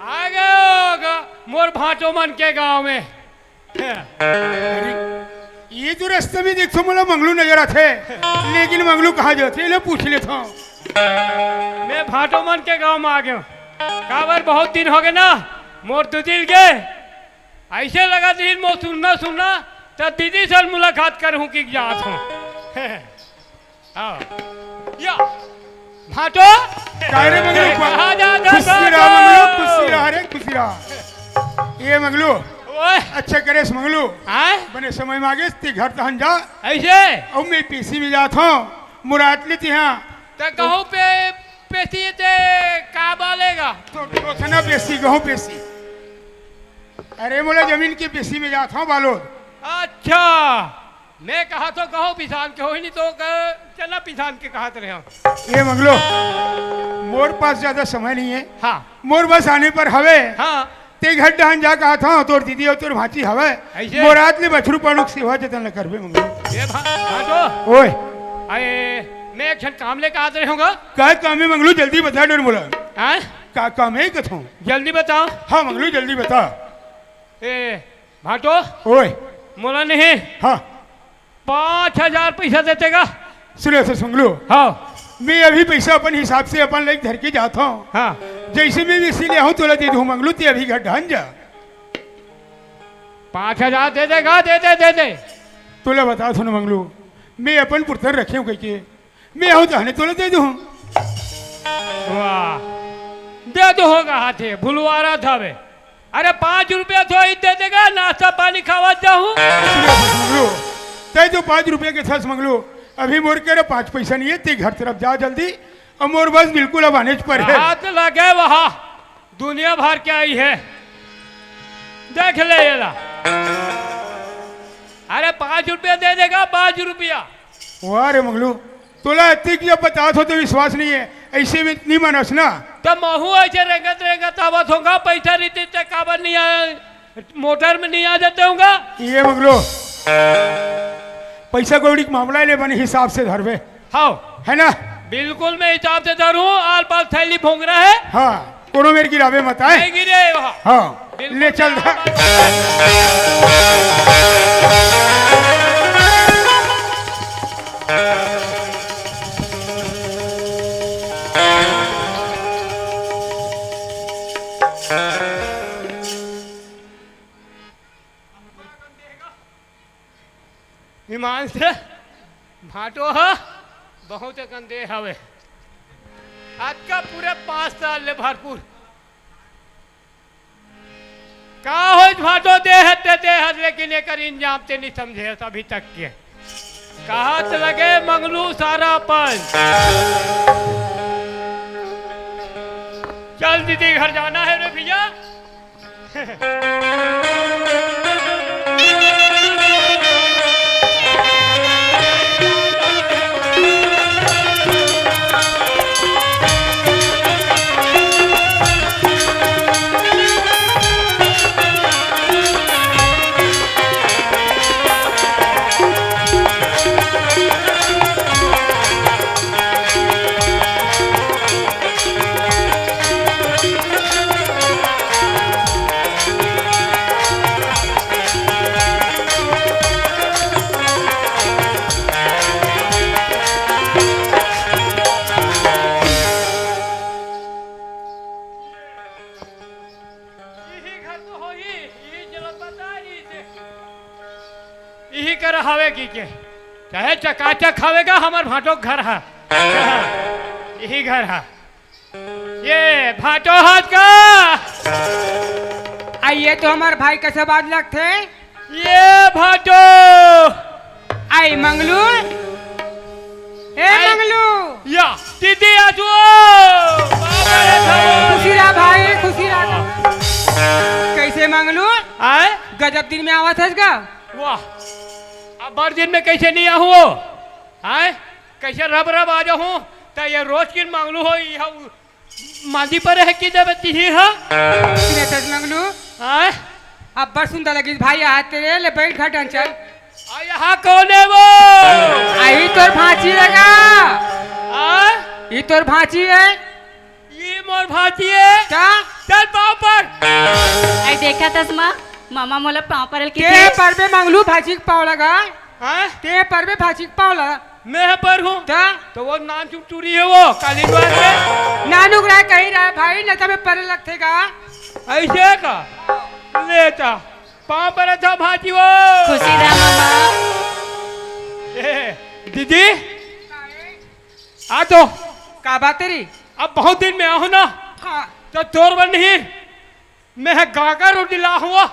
आ गए हो ग-, मोर भांटो मन के गांव में। अरे, ये तो रास्ता में देखथो मोला मंगलू नजर आथे, लेकिन मंगलू कहाँ जाथे, ले पूछ लेथो। मैं भांटो मन के गांव में आ गयो। काबर बहुत दिन हो गए ना, मोर दीदी के ऐसे लगा दिन मो सुनना सुनना, त दीदी से मुलाकात करहूँ कि जात हूँ। हाँ। या, भांटो। काय रे मंगलू? कहाँ जा, जा, खुशी जा, रहा जा। मंगलू, खुशी रहा रे, खुशी रहा। ये मंगलू, ओए। अच्छा करेस मंगलू। हाँ? बने समय में आगेस, ते घर तहन जा। ऐसे? अउ मैं पेशी में जात हूँ, मुराद लेते हैं। त कहूँ पे पेशी ते का बालेगा? तो, तो थे ना पेशी, कहूँ पेशी। अरे मोला जमीन के पेशी में जात हूँ बालोद। अच्छा। मैं कहा तो कहूँ पिसान के होही, नहीं तो क-, चना पिसान के कहत रहे हो। ये मंगलू, मोर पास ज्यादा समय नहीं है। हाँ। मोर बस आने पर हवे। हाँ। ते घर डहन जा कहा था, तोर दीदी और तोर भांची हवे। ऐसे? मोरात ले बछरू पाणू के सेवा जतन ल करबे मंगलू। ये भा-, भांटो। ओए। अरे, मैं एक झन काम ले कहत रहे होगा। का काम है मंगलू, जल्दी बता डर मोला। हाँ? का काम है कथों? जल्दी बताओ। हाँ मंगलू, जल्दी बता। ए, भांटो। ओए। मोला नहीं। हाँ। पाँच हजार पैसा देते का? सुने से मंगलू। हाँ। मैं अभी पैसा अपन हिसाब से अपन लाइक धर के जाता हूँ। हाँ। जैसे मैं इसीलिए हूँ तोला दे दूँ मंगलू, ते अभी घर ढान जा। पाँच हजार दे देगा? दे दे, दे दे। तोला बता सुन मंगलू, मैं अपन पुरतन रखे हूँ कह के, मैं हूँ तहने तोला दे दूँ। वाह, दे दो होगा हाथे, भुलवारा था बे। अरे पाँच रुपया तो ही दे देगा, नाश्ता पानी खावा जाहूँ। सुनो, सुनो, तय तो पाँच रुपया के थस मंगलू, अभी मोर के रे पाँच पैसा नहीं है, ते घर तरफ जा जल्दी, और मोर बस बिल्कुल अब आने पर है। हाथ लगे वहाँ, दुनिया भर के आई है, देख ले ये ला। अरे पाँच रुपया दे देगा, पाँच रुपया। वाह रे मंगलू, तोला अतिक जब बतात हो तो विश्वास नहीं है, ऐसे में इतनी मनस ना। तो महू ऐसे रेंगत रेंगत आवत होगा, पैसा रीति ते काबर नहीं आया, मोटर में नहीं आ जाते होगा। ये मंगलू, पैसा कौड़ी के मामला ले बने हिसाब से धरबे। हाँ। है ना? बिल्कुल मैं हिसाब से धरूँ, आल पाल थैली भोंगरा है। हाँ। कोनो मेर गिरावे मत आए। नहीं गिरे वहाँ। हाँ, बिल्कुल ले चल। ईमान से भांटो ह, बहुत अकन दे हवे। आज का पूरे पाँच साल ले भरपूर। का होइस भाटो, दे हस ते दे हस, लेकिन एकर इंजाम ते नहीं समझे हस अभी तक के। कहत लगे मंगलू सारा अपन। चल दीदी घर जाना है रे भैया। इही घर तो होही, इही जलत बता रही से। इही कर हवे की के, चाहे चकाचक हवे गा, हमर भाटो के घर हा। इही घर हा। ये भाटो हाथ का। आ, ये तो हमर भाई कइसे बात लगथे। ये भाटो। आई मंगलू, ए आई मंगलू। या, दीदी आजो। बाबा रे थारो। खुशी रहा भाई, खुशी रहा। कइसे मंगलू? आय? गजब दिन में आवत हस गा। वाह। अब बड़ दिन में कइसे नहीं आहूँ? आय? कइसे रब रब आ जाहूँ? त ये रोज की मंगलू हो, ये मांदी पर है कि जब तिही हा? सुने तस मंगलू। आय? अब्बड़ सुंदर लगिस भाई, आ तेरे ले बैठ घटन चल। आ, यहाँ कौन है वो? आई तोर भांची लगा। आ? ई तोर भांची है। ये मोर भांची है। का? चल पाँव पर। आई देखा तस माँ, मामा मोला पाँव परल के ते परबे मंगलू भांची के पाँव लगा। हाँ? ते परबे भांची के पाँव लगा। मैं पर हूँ। त? तो वो नान चुन टूरी है वो, काली बात है। नानुक राय कहीं रहा भाई, नहीं तो मैं पर लगथे का। ऐसे का? लेता। पाँव पर था भांची वो। खुशी रहा मामा। ए, दीदी। आ तो। का बात तेरी? अब बहुत दिन में आहूँ ना। हाँ। तो तोर बर नहीं। मैं ह गांकर रोटी ला हूँ।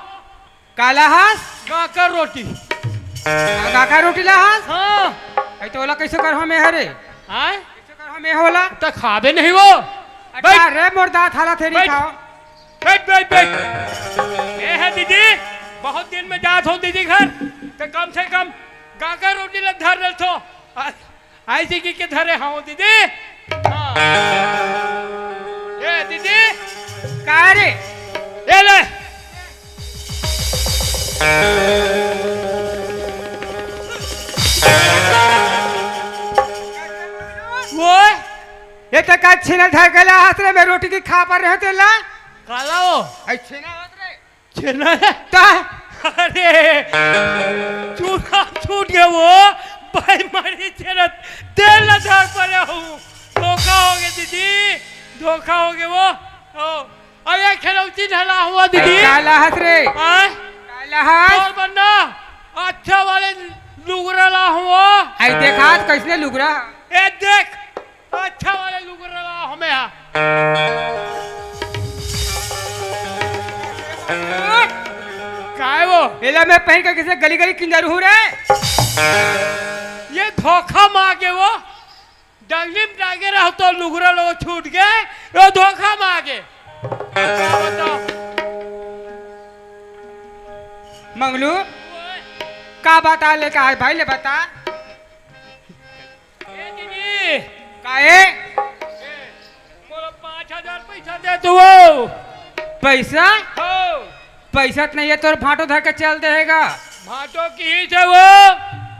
काला हस? गांकर रोटी। आ, गांकर रोटी ला हस? हाँ। अई तो ओला कइसे करहूँ मैं हरे? आय? कइसे करहूँ मैं ओला? त खाबे नहीं वो। अच्छा बैठ। रे मोर दांत हालत हे, नहीं बैठ। खाओ। बैठ, बैठ, बैठ। ए है दीदी, बहुत दिन में जात हूँ दीदी घर, त कम से कम गांकर रोटी ला धर लेथो। आ, ऐसे की के धरे हूँ दीदी। हाँ। ए दीदी। का रे? ए ले। वो? ये तो का छेना धर के ला हस रे, मैं रोटी की खा पर रहे तेला। काला हो। ऐ छेना होत रे। छेना है? ता? अरे, चूल्हा छूट गया वो, भाई मारी छेना, तेल ला धर परे हूँ। धोखा हो गया दीदी, धोखा हो गया वो। ओ, अरे खिलौती ढला हुआ दीदी। काला हस रे। हाँ? काला हस? और बन्ना, अच्छा वाले लुगरा ला हुआ। आई देखा आज कैसने लुगरा? ए देख, अच्छा वाले लुगरा ला हमें हा। काय वो? एला मैं पहन के किसे गली गली किंदर हूँ रे। ये धोखा मार के वो डंगली में टांगे रहो तो लुगरा लो छूट के, वो धोखा मार के। मंगलू, का बता लेके आए भाई, ले बता। ए दीदी। काहे? ए, मोला पाँच हजार पैसा दे तू वो। पैसा? हो। पैसा त नहीं है, तोर भांटो धर के चल देहेगा। भांटो किहिस हे वो,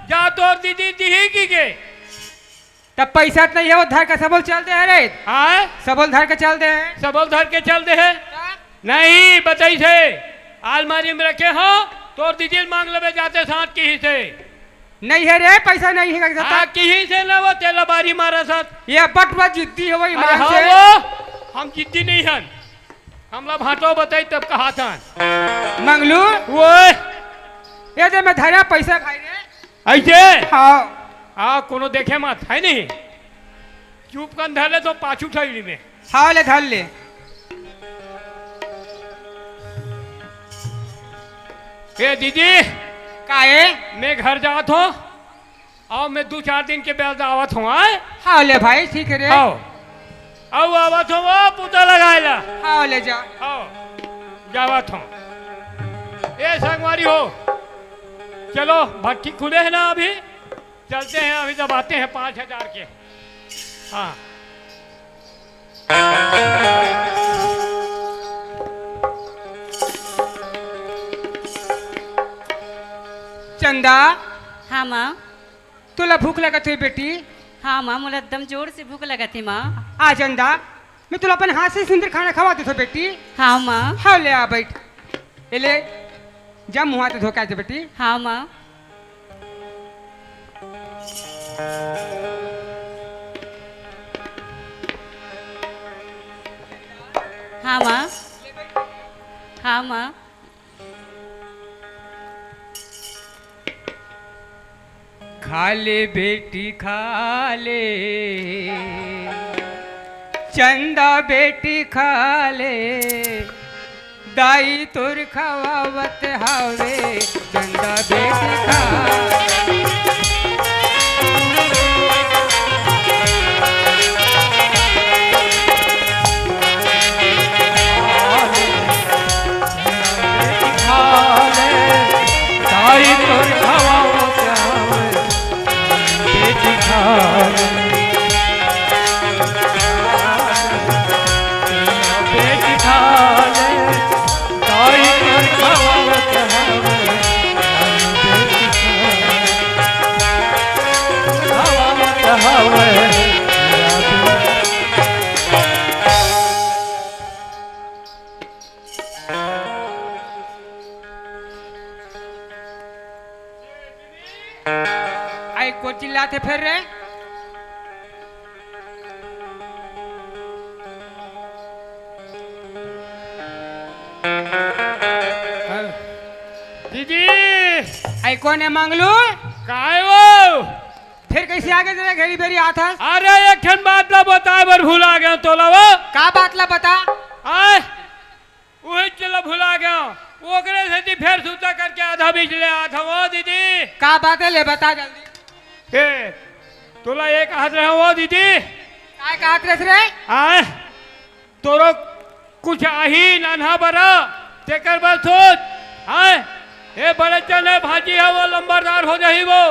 जा तोर दीदी दिही की के। तब पैसा त नहीं है, वो धर के सबोल चल दे है रे। हाँ? सबोल धर के चल दे है। सबोल धर के चल दे है। का? नहीं, बताइस हे, अलमारी में रखे हो, तोर दीदी मांग लेबे जाते साथ किहिस हे। नहीं है रे, पैसा नहीं है, कहता। हाँ, किहिस हे ना वो तेला बारी मारा साथ। ये बटुआ जिद्दी है, वो अरे ईमान हाँ से। वो, हम जिद्दी नहीं हन। हमला भांटो बताई तब कहा था। मंगलू। वो। ये दे मैं धरा पैसा भाई रे। ऐसे? हाँ। आ, कोनो देखे मत, है नहीं? चुप कन धर ले तो पाछू ठइली में। हाँ, ले धर ले। ए दीदी, काहे? मैं घर जात हूँ, अउ मैं दू चार दिन के बाद आवत हूँ, आय? हाँ, ले भाई, ठीक है रे। हाँ। अउ आवत हूँ वो पोता लगाए ला। हाँ, ले जा। हाँ, जावत हूँ। ए संगवारी हो, चलो, भट्टी खुले है ना अभी? चलते हैं, अभी दबाते हैं पाँच हजार के। हाँ। चंदा। हाँ, माँ। तोला भूख लगत हे, बेटी? हाँ, माँ, मोला एकदम जोर से भूख लगत हे, माँ। आ, चंदा, मैं तोला अपन हाथ से सुंदर खाना खवा देथों, बेटी। हाँ, माँ। हाँ, ले आ, बैठ। ए ले, जा मुँह हाथ धो के आ जा, बेटी। हाँ, माँ। हाँ, माँ। हाँ, माँ। खा ले बेटी, खा ले, चंदा बेटी, खा ले। दाई तोर खवावत हवे, चंदा बेटी खा। दाई तोर खवावत हवे, बेटी खा ले। बेटी खा ले, दाई तोर खवावत हवे, बेटी खा ले। खवावत हवे, आई कोन चिल्लाथे फेर रे? दीदी! आई कोन हे मंगलू? काय वो? फेर कइसे आगे तेला घेरी बेरी आत हस? अरे एक ठन बात ला बताए बर भुला गेंव तोला वो। का बात ला बता? आय, उही चला भुला गेंव। ओकरे सेती फेर सुद्धा करके आधा बीच ले आत हंव वो दीदी। का बात हे ले बता जल्दी। ए, तोला ए कहत रहेंव वो दीदी। काय कहत रहेस रे? आय, तोरो कुछ आही नान्हा बरा, तेकर बर सोच। आय, ए बड़े चने भाजी हे वो लंबरदार हो जाही वो।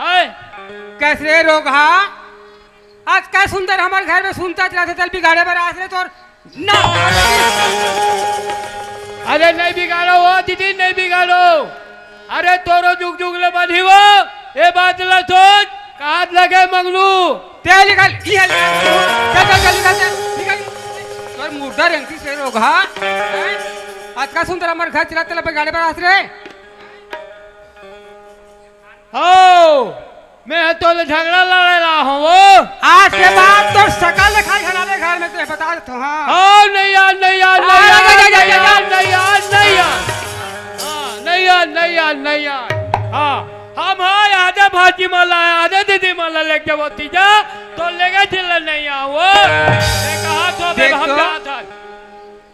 आय। कइसे रे रोगहा? आज का सुंदर हमर घर में सुनता चला थे, तेला बिगाड़े बर आस रे तोर ना। अरे नइ बिगाड़ों वो दीदी, नइ बिगाड़ों। अरे तोरो जुग जुग ले बनी वो, ए बात ला सोच, काट लगे मंगलू। तें निकल, ये ले। चल, चल, चल, निकल, चल, निकल। तोर मुर्दा रेंगती से रोगहा। हैं? आज का सुंदर हमर घर चला तेला बिगाड़े बर आस रे। हव, मैं ह तोले झगड़ा लड़े ला हंव वो। आज के बाद तोर सकल देखाई घला रे घर में, तें बता देथंव, हाँ। हव, नइ आन, नइ आन, नइ आन, नइ आन, नइ आन, नइ आन। हाँ, नइ आन, नइ आन, नइ आन। हाँ, हम ह आधे भाजी मन ला, आधे दीदी मन ला लेके जावत ही जा, तोर लेगे झिल्ला नइ आंव वो। तें कहा तो बे देख हम तो। जात हन।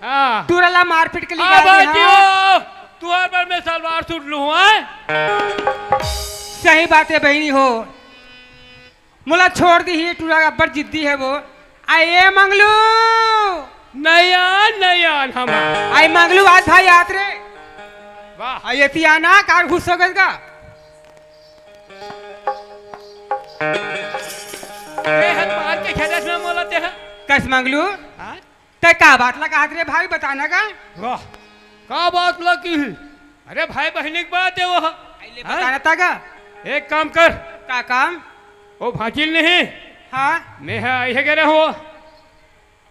हाँ। टूरा ला मारपीट के आ लिखा दे, भाई हाँ। जियो, तुहर बर मैं सलवार सूट लूँ, हैं? सही बात हे बहिनी हो, मोला छोड़ दिही, टूरा अब्बड़ जिद्दी हे वो। आ ए मंगलू। नइ आन, नइ आन हम। आई मंगलू आज भाई आत रे। वाह। आ एती आना, कार घुस हो गइस का? ए हत मार के खेदस में मोला ते ह। कस मंगलू? हाँ? तें का बात ला कहत रे भाई, बता ना का? वाह, का बात ला की? अरे भाई बहिनी के बात हे वो। अइले हाँ? बता ना ता का? एक काम कर। का काम? वो भांचिल नहीं? हाँ। मैं ह, अइहे गे रहेंव वो।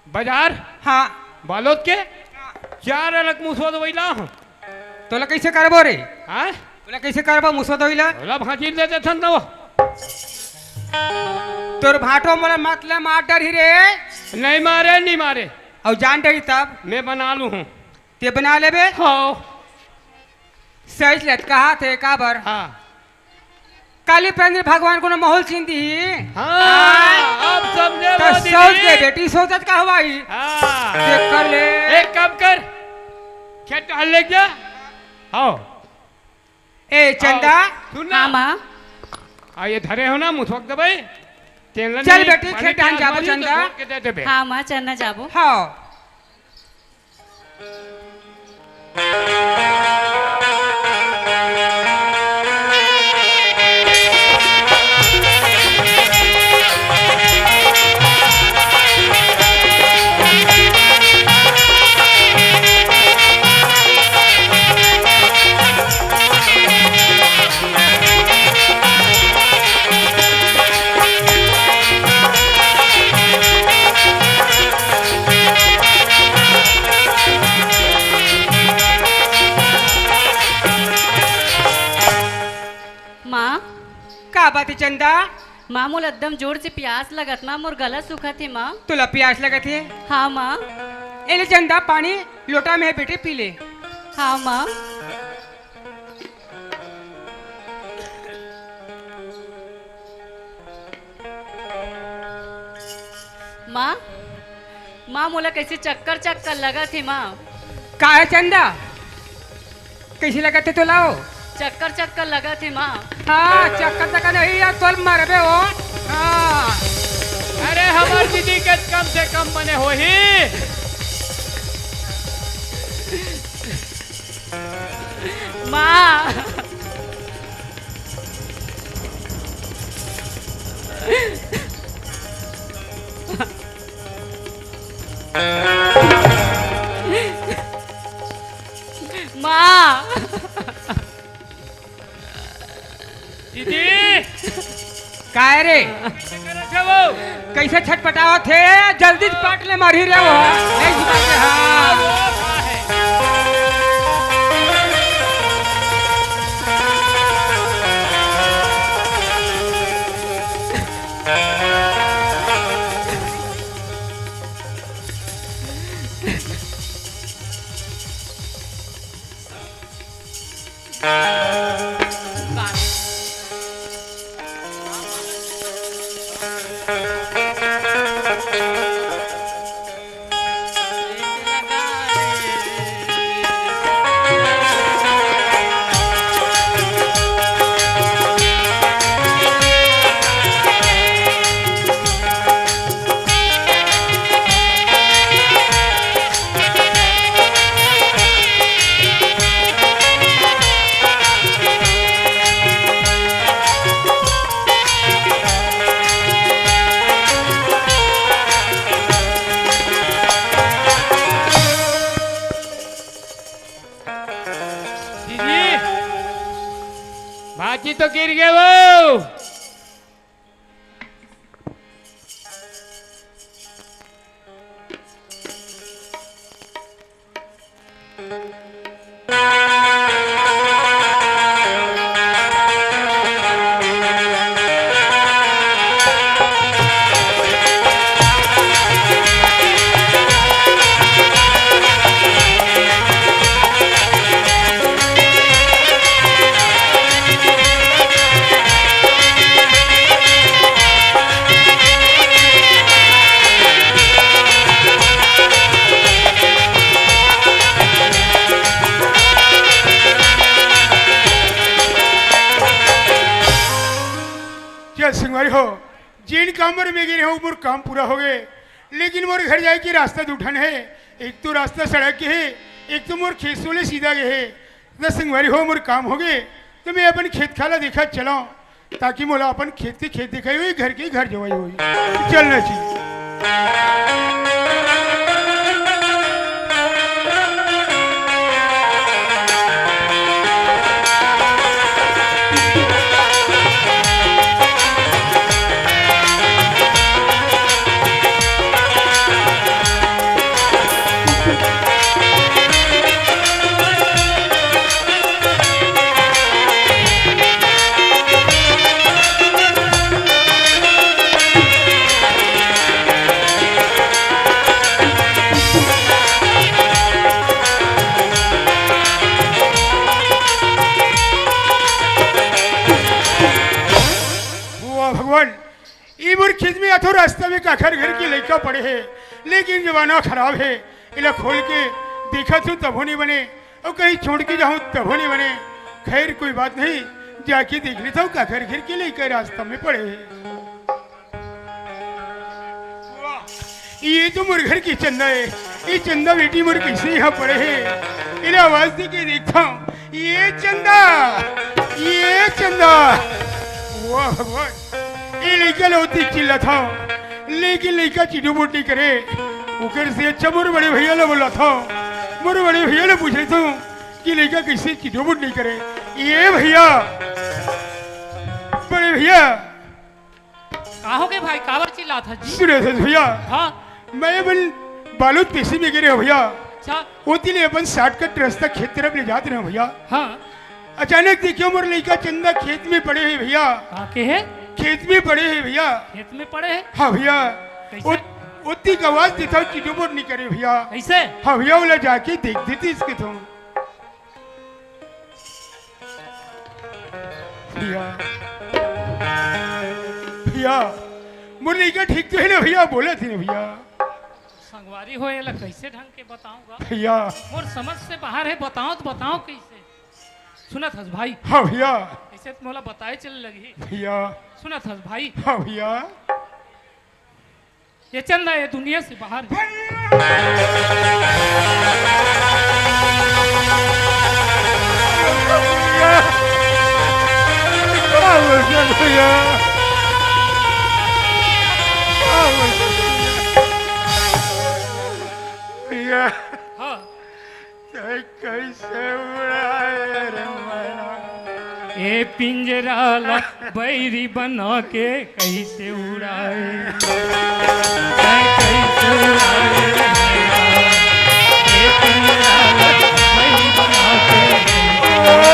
बाजार? हाँ। बालोद के? हाँ। चार अलग मुसवा दवई ला हूँ। तोला कइसे करबो रे? हाँ? तोला कइसे करबो मुसवा दवई ला? तोला भांचिल दे देथन तो। तोर भांटो मोला मत ले, मार डरही रे। नइ मारे, नइ मारे। अउ जान डरही तब? मैं बना लूँ हूँ। तें बना लेबे? हाँ। सही ले कहाथे, काबर? हाँ। काली पेंद्र भगवान कोनो माहौल चिन दिही। हाँ, हाँ। अब समझे त वो सोच दीदी। दे बेटी, सोचत का हवय? हाँ। देख कर ले। एक काम कर, खेत डाल ले जा। आओ। ए चंदा। आओ, सुन ना। हाँ माँ। आ ये धरे हो ना, मुसक दे भाई। तेल चल नहीं, बेटी, पानी खेत डाल के जाबो, आलू चंदा। धो के दे देबे। हाँ माँ, चलना जाबो। हाँ। माँ। का बात हे चंदा? माँ, मोला एकदम जोर से प्यास लगत माँ, मोर गला सूखत हे माँ। तोला प्यास लगत हे? हाँ माँ। ए ले चंदा, पानी लोटा में हे बेटी, पी ले। हाँ माँ। माँ, माँ, मोला कइसे चक्कर चक्कर लगत हे माँ। का हे चंदा? कइसे लगत हे तोला ओ? चक्कर चक्कर लगत हे माँ। हाँ, चक्कर चक्कर नहीं यार, तोल मरबे ओ। हाँ। अरे, हमर दीदी के कम से कम बने होही। माँ। माँ। दीदी। काय रे? कइसे छटपटावत हे? जल्दी पाट ले मारही रे वो। नहीं सुनाते, हाँ। दीदी, भाजी तो गिर गए वो। चल संगवारी हो, जेन काम बर में गे रहेंव, मोर काम पूरा हो गए, लेकिन मोर घर जाए के रास्ता दू ठन हे। एक तो रास्ता सड़क के हे, एक तो मोर खेत सोले सीधा गे हे। त संगवारी हो, मोर काम हो गए, त मैं अपन खेत खाला देखा चलंव, ताकि मोला अपन खेत के खेत दिखाई होही, घर के घर जवाई होही। चलना चाहिए। तो रास्ता में काखर घर के लइका पड़े हे, लेकिन जमाना खराब हे, एला खोल के देखत हूँ तभो नहीं बने, अउ कहीं छोड़ के जाहूँ तभो नहीं बने। खैर, कोई बात नहीं, जाके देख लेता हूँ काखर घर के लइका रास्ता में पड़े हे। वाह, ये तो मोर घर की चंदा हे। ये चंदा बेटी मोर कैसे यहाँ पड़े हे? एला आवाज दे के देखता हूँ। ये चंदा, ये चंदा। वाह भगवान, ये लइका ला ओती चिल्लात हूँ, लेकिन लइका चिटोपुट नहीं करे। ओकर से अच्छा मोर बड़े भैया ला बुलात हूँ, मोर बड़े भैया ला पूछ लेता हूँ कि लइका कैसे चिटोपुट नहीं करे। ये भैया, बड़े भैया, का हो गे भाई, काबर चिल्लात हस जी? सुनो सच भैया। हाँ। मैं अपन बालू पेशी में गे रहेंव भैया। अच्छा। ओती ले अपन shortcut रास्ता खेत तरफ ले जात रहेंव भैया। हाँ। अचानक देखियो मोर लइका चंदा खेत में पड़े हे भैया। का के हे? खेत में पड़े हे भैया। खेत में पड़े हे? हाँ भैया। कैसे? ओती के आवाज देथंव, चिटोपुट नहीं करे भैया। कैसे? हाँ भैया, ओला जाके देख देती इसके तो। भैया, भैया, मोर लइका ठीक तो हे ना भैया? बोलत हे ना भैया? संगवारी हो, एला कैसे ढंग के बताऊंगा? भैया। मोर समझ से बाहर हे, बताओ तो बताओ कैसे? सुनत हस भाई? हाँ भैया। ऐसे तो मोला बताए चले लगही। भैया। सुनत हस भाई? हाँ भैया। ये चंदा ये दुनिया से बाहर हे। भैया, हाँ। तैं कइसे उड़ाए रे मैना? ए पिंजरा ला बैरी बना के कइसे उड़ाए? तैं कइसे उड़ाए रे मैना? ए पिंजरा ला बैरी बना के कइसे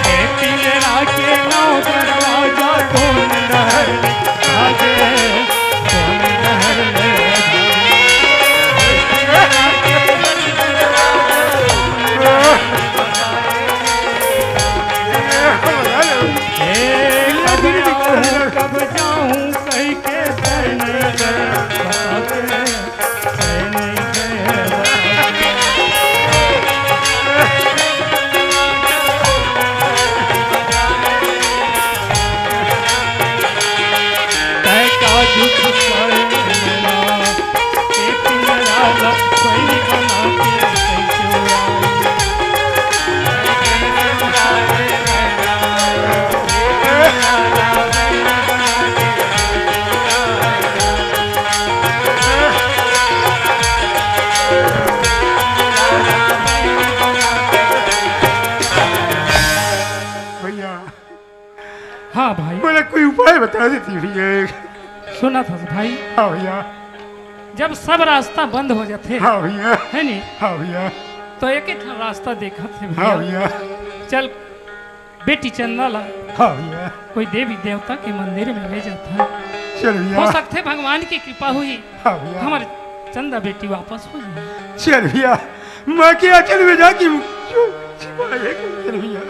ए पिंजरा के नौ दरवाजा कोन डहर ले भागे, कोन डहर ले भागे। ए लगिया कब जाऊं कह के सैने के बात। भैया। हाँ भाई। मोला कोई उपाय बता देती भैया। सुनत हस भाई। हाँ भैया। जब सब रास्ता बंद हो जाथे, हाँ भैया। हे नी? हाँ भैया। तो एक ही ठन रास्ता देखत हे भैया। हाँ भैया। चल बेटी चंदा ला हाँ भैया। कोई देवी देवता के मंदिर में ले जात हे। चल भैया। हो सकथे भगवान की कृपा होही, हाँ भैया। हमर चंदा बेटी वापस हो जाए। चल भैया, माँ के आंचल में जाके छिपा ले, चल भैया।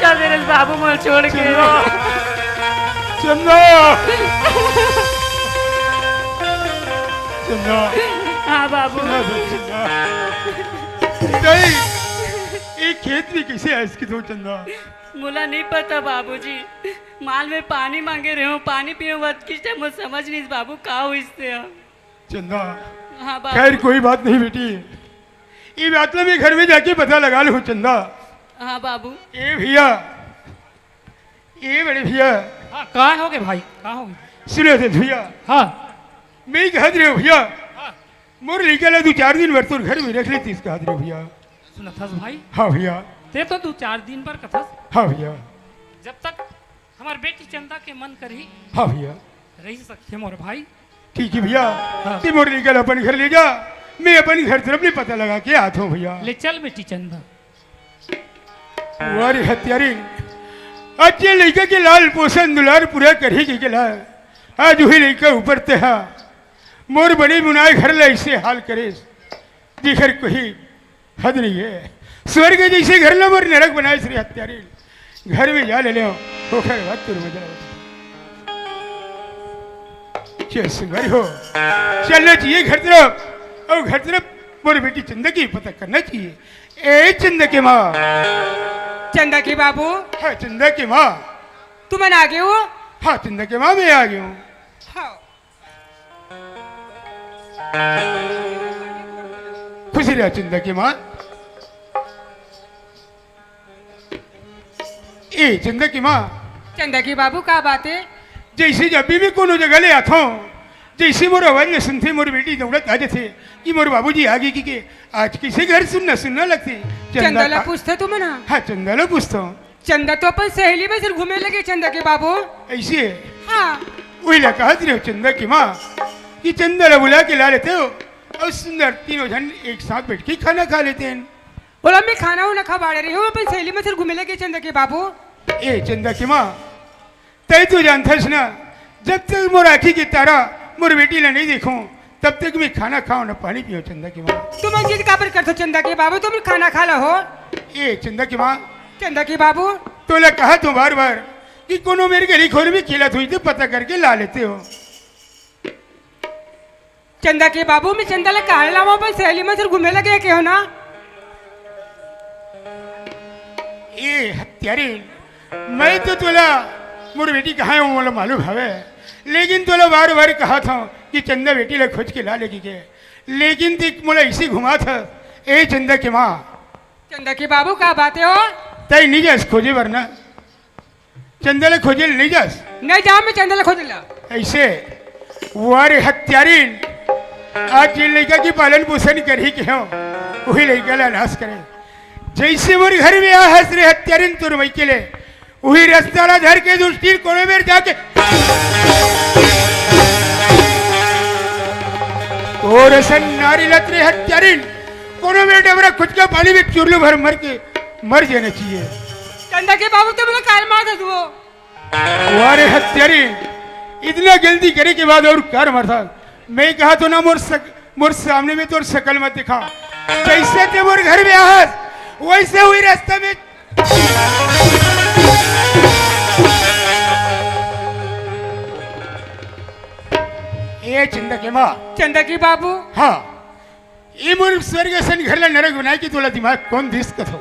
चल दे रे बाबू, मोला छोड़ के। चंदा। चंदा। चंदा। हाँ बाबू। चंदा, चंदा। नहीं, ये खेत में कैसे आइस कि तू, चंदा? मोला नहीं पता बाबूजी, माल में पानी मांगे रहे हूँ, पानी पीऊँ, वत किस टाइम मोला समझ नहीं बाबू, का होइस हे। चंदा। हाँ बाबू। खैर, कोई बात नहीं बेटी, ये बात ला मैं घर में जाके पता लगा लूँ चंदा। हाँ बाबू। ए भैया, ए बड़े भैया। हाँ, का होगे भाई, का होगे? सुनो तो भैया। हाँ। मैं कहत रहे हूँ भैया, हाँ। मोर लइका ला दू चार दिन बर तोर घर में रख लेतिस कहत रहे हूँ भैया। सुनत हस भाई? हाँ भैया। ते तो दू चार दिन बर कथस। हाँ भैया। जब तक हमर बेटी चंदा के मन करही, हाँ भैया। रहि सकथे मोर भाई। ठीक है भैया, हाँ। ते मोर लइका ला अपन घर ले जा, मैं अपन घर तरफ ले पता लगा के आत हूँ भैया। ले चल बेटी चंदा। वाह रे हत्यारिन, आज जे लइका के लाल पोषण दुलार पूरा करही के गेला, आज उही लइका ऊपर तेहा मोर बने बुनाए घर ला ऐसे हाल करेस। जेकर कोई हद नहीं है। स्वर्ग जैसे घर ला मोर नरक बनाए श्री हत्यारी। घर में जा ले ले, ओकर बाद तोर मजा आवे। चल सुंदरी हो, चलना चाहिए घर तरफ, और घर तरफ मोर बेटी चंदा के पता करना चाहिए। ए चंदा के माँ। चंदा के बाबू। हाँ चंदा के माँ। तुमन आ गए हो? हाँ चंदा के माँ, मैं आ गया हूँ। हाँ। खुशी रह चंदा की माँ। ए चंदा की माँ। चंदा की बाबू, का बात है? जैसे जब भी मैं कोनो जगह ले आता हूँ, जैसे मोर आवाज में सुनते मोर बेटी दौड़त आ जाते कि मोर बाबूजी आ गए कि के, आज किसे घर सुनना सुनना लगते। चंदा ला का- पूछते तुम ना? हाँ, चंदा ला पूछता हूँ। चंदा तो अपन सहेली में सिर्फ घूमे लगे, चंदा के बाबू। ऐसे? हाँ। वही ला कहत रहे हो चंदा की माँ कि चंदा ला बुला के ला लेते हो और सुंदर तीनों जन एक साथ बैठ के खाना खा लेते हैं। बोला, मैं खाना उना खा बाड़े रही हूँ, अपन सहेली में सिर्फ घूमे लगे, चंदा के बाबू। ए चंदा की माँ, तई तो जानथस ना, जब तक मोर आँखी के तारा मोर बेटी ला नहीं देखूं, तब तक मैं खाना खाओ ना पानी पियो चंदा की माँ। तुम जिद काबर करथो चंदा के बाबू, तुम खाना खा लो हो। ए चंदा की माँ। चंदा के बाबू। तोला कहा तो बार बार कि कोनो मेरे गली खोर में खेलत हुई तो पता करके ला लेते हो। चंदा के बाबू, मैं चंदा ला काहे लावा? अपन सहेली मन से घूमे लगे के हो ना। ए हत्यारी, मैं तो तोला मोर बेटी कहाँ है, वो मोला मालूम हवे, लेकिन तोला बार बार कहा था कि चंदा बेटी ला खोज के ला लेगी के, लेकिन देख मोला इसी घुमा था। ए चंदा के माँ। चंदा के बाबू, का बात है हो? तई नहीं जास खोजे बर ना। चंदा ला खोजे ले नहीं जास? नहीं जाओ, मैं चंदा ला खोजे ला। ऐसे? वाह रे हत्यारिन, आज जिन लइका की पालन पोषण करही के हो, वही लइका ला नाश करे। जैसे मोर घर में आ हस रे हत्यारिन तोर मई के ले, वही रास्ता ला धर के दुष्टिन कोनो मेर जाके तोर असन नारी लत रे हत्यारिन, कोनो मेर डबरा खुद का पानी में चुरलू भर मर के मर जाना चाहिए। चंदा के बाबू, तुम लोग काहे मार दे दुओ? वाह रे हत्यारी, इतना गलती करे के बाद और कार मारता। मैं कहा तो ना मोर सक-, मोर सामने में तोर शकल मत दिखा। जैसे ते मोर घर में आहस, वैसे हुई रास्ता में। ए चंदा के माँ। चंदा के बाबू। हाँ। ये मोर स्वर्ग असन घर ला नरक बनाए के तोला दिमाग कौन दिस कथो?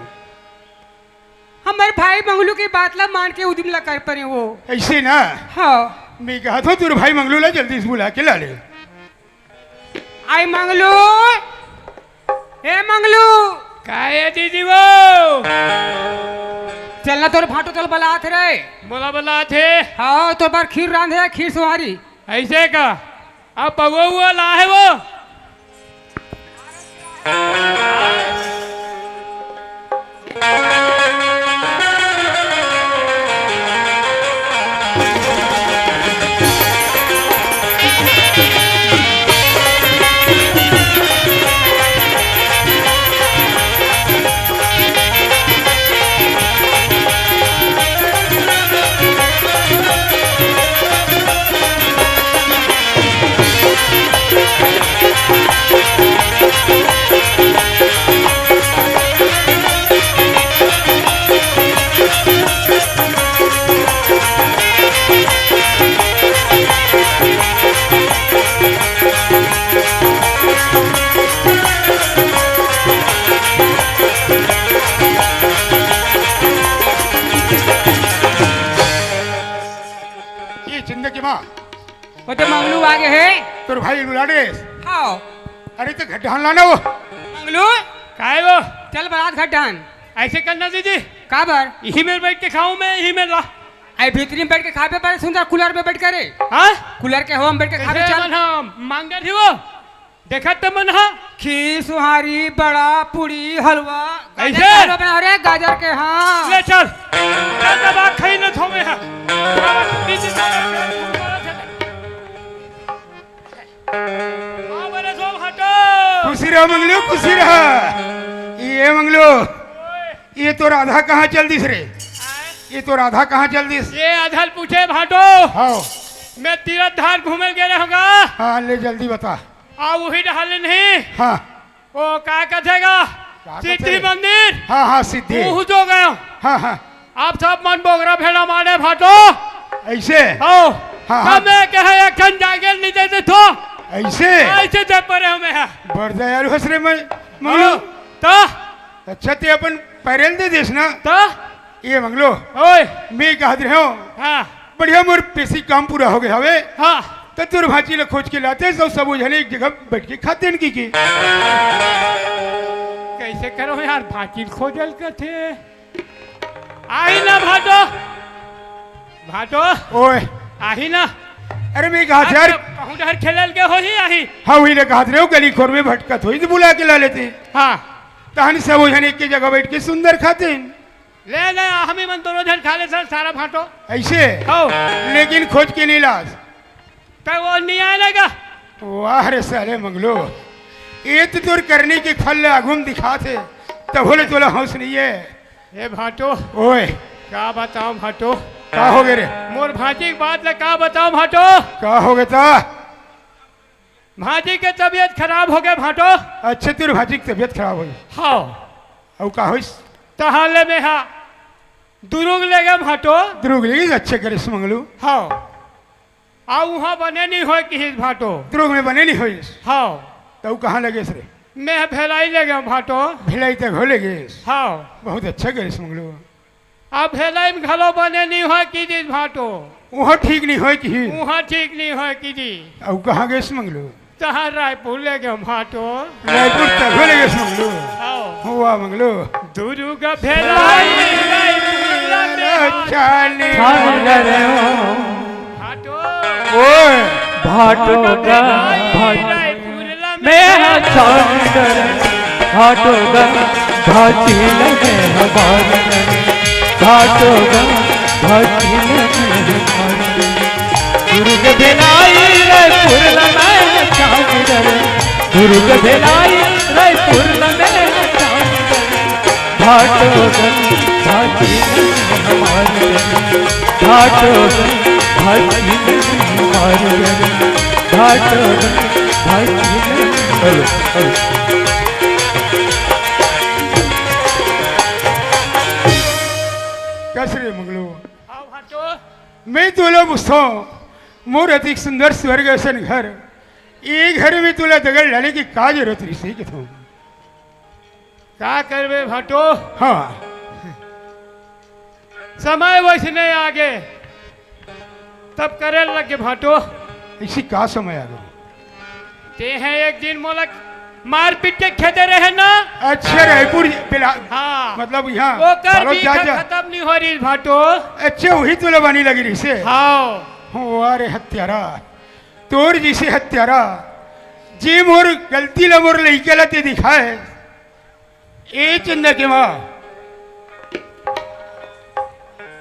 हमर भाई मंगलू के बात ला मान के उदिम ला कर परे वो। ऐसे ना? हाँ। मैं कहा था तोर भाई मंगलू ला जल्दी से बुला के ला ले। आई मंगलू, ए मंगलू। का है जीजी वो? चलना तोर भाटो तोल बलात रे। मोला बलात हे। हाँ, तोर बार खीर रांधे, खीर सोहारी। ऐसे का? अब पगो हुआ ला है वो। वो तो मंगलू आगे हे। तोर भाई बुला दे। हाँ। अरे तो घट ढान लाना वो। मंगलू। काय वो? चल बारात घट ढान। ऐसे करना दीदी। काबर? यही में बैठ के खाऊं मैं, यही में ला। आई भीतरी में बैठ के खाबे पर सुंदर कूलर में बैठ करे। हाँ? कूलर के हवा में बैठ के खाबे कैसे चल। मन हम मांगर ही वो? देखा तो मन हा। खीर, सुहारी, बड़ा, पूड़ी, हलवा। ऐसे? गाजर के हलवा बना रहे, गाजर के, हाँ। ले चल। चल, दबा खाई न थोवे हा। हाँ, बोले सो हटो। खुशी रह मंगलू, खुशी रह। ये मंगलू, ये तो राधा कहाँ चल दिस रे? ये तो राधा कहाँ चल दिस? ये अधल पूछे भाटो। हाँ। मैं तीरथ धार घूमे गे रहूंगा। हाँ, ले जल्दी बता। आ, वही डहल नहीं। हाँ। वो का कथेगा? का सिद्धि कथेगा? मंदिर। हाँ, हाँ, सिद्धि। वहू जो गयो। हाँ, हाँ। आप सब मन बोगरा भेड़ा मारे भाटो। ऐसे? हो। हाँ, हाँ। तब मैं कहे एक ठन जागेल नहीं देते तो। ऐसे? ऐसे दे परे हमें है। बड़ दयालु हस रे मैं, मंगलू। हाँ, तो? अच्छा, ते अपन पैरेल दे देस ना? तो? ये मंगलू। ओए। मैं कहत रहे हूँ। हाँ। बढ़िया, मोर पेशी काम पूरा हो गया हवे। हाँ। तो तोर भांची ला खोज के लाते, सब, सब झने एक जगह बैठ के खाते न की, की। कैसे करो यार, भांची खोजल कथे। आही ना भाटो। भाटो। ओए। आही ना। अरे मैं कहा आज यार। तो कहूँ डहर खेलल के होही आही। हाँ, वही ले कहत रहे हो, गली खोर में भटकत होही तो बुला के ला लेते। हाँ। तहन सब झने एक के जगह बैठ के सुंदर खाते हैं। ले, ले, हम ही मन दोनों झन खा ले सर, सारा भाटो। ऐसे? हो। लेकिन खोज के नहीं लास। तो वो नहीं आने का। वाह रे साले मंगलू, ये तो तोर करनी के फल ले आगू में दिखात हे, तब बोले तोला हौस नहीं है। ए भाटो। ओए। का बताऊं भाटो? का हो गए रे? मोर भांची के बात ले का बताऊं भाटो? का हो गए ता? भांजी के तबीयत खराब हो गए भाटो। अच्छा, तोर भांजी के तबीयत खराब हो गई? हाँ। अउ का होइस? तहाले में हा दुरुग ले गए भाटो। दुरुग ले गए, अच्छा करिस मंगलू। हाँ। आ उहाँ बने नहीं होय किहिस भाटो। दुरुग में बने नहीं होइस? हाँ। तो कहाँ ले गेस रे? मैं भेलाई ले गए भाटो। भेलाई तक हो ले गेस? हाँ। बहुत अच्छा करिस मंगलू। अब भेलई में घलो बने नहीं होय किहिस भाटो। उहाँ ठीक नहीं होय किहिस? उहाँ ठीक नहीं होय किहिस। अउ कहाँ गेस मंगलू? तहां रायपुर ले गए भाटो। रायपुर तक ले गेस मंगलू। आओ। हुआ मंगलू। दुरुग भेलाई रायपुर ले गए। छान डरे हो। भाटो। ओए। भाटो का भाटो। मैं हाँ छान डरे। भाटो का भाटी लगे हमारे। भाटो का भाटी लगे हमारे। दुरुग भेलाई रायपुर ल मैं छान डरे। दुरुग भेलाई रायपुर ल मैं छान डरे। भाटो का भाटी लगे हमारे। भाटो का भाटी लगे हमारे। भाटो का भाटी लगे। Hello, hello. कस रे मंगलू? आओ भाटो। मैं तोला पूछथों, मोर अतिक सुंदर स्वर्ग असन घर, ये घर में तोला दगल डाले के का जरूरत रहिस कथों? का करबे भाटो? हाँ। समय वैसने आगे, तब करे लगे भाटो। ऐसी का समय आगे? ते हैं एक दिन मोला मारपीट के खेदे रहे ना। अच्छा, रायपुर बिला-, हाँ। मतलब यहाँ ओकर बालोद भी जा, जा। खत्म नहीं हो रही भाटो। अच्छा, वही तोला बानी लगी रहिसे। हाँ। वाह रे हत्यारा, तोर जैसे हत्यारा, जे मोर गलती ला मोर लइका ला ते दिखाए, ए चंदा के माँ।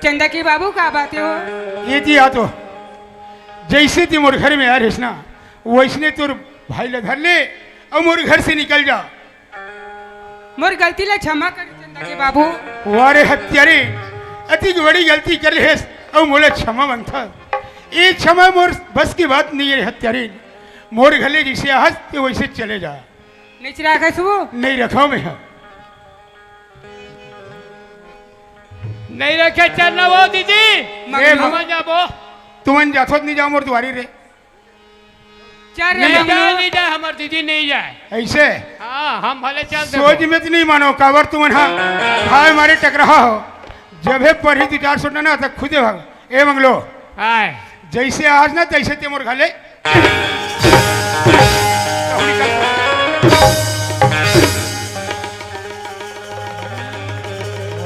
चंदा के बाबू, का बात हे हो? ये जी आ तो, जैसे ते मोर घर में आ रहिस ना, वैसने तोर भाई ला धर ले अउ मोर घर से निकल जा। मोर गलती ला क्षमा कर चंदा के बाबू। वाह रे हत्यारे, अतिक बड़ी गलती कर लेस अउ मोला क्षमा मांगथस। ये क्षमा मोर बस की बात नहीं है रे हत्यारे। मोर घर ले जैसे आहस ते वैसे चले जा। नहीं रखस वो? नहीं रखा मैं। नहीं रखे चलना वो दीदी। ए, हम जाबो। तुमन जाथो त नहीं जाओ मोर दुआरी रे। चल रे नहीं मंगलू। जाए, नहीं जाए, हमर दीदी नहीं जाए। ऐसे? हाँ, हम भले चल देबो। सोच में तो नहीं मानो, काबर तुमन हा खाए मारे टकराहा हो। जब हे पढ़ी दू चार सौ टना, तब खुदे भाग। ए मंगलू। आए। जइसे आज ना तइसे ते मोर घर ले।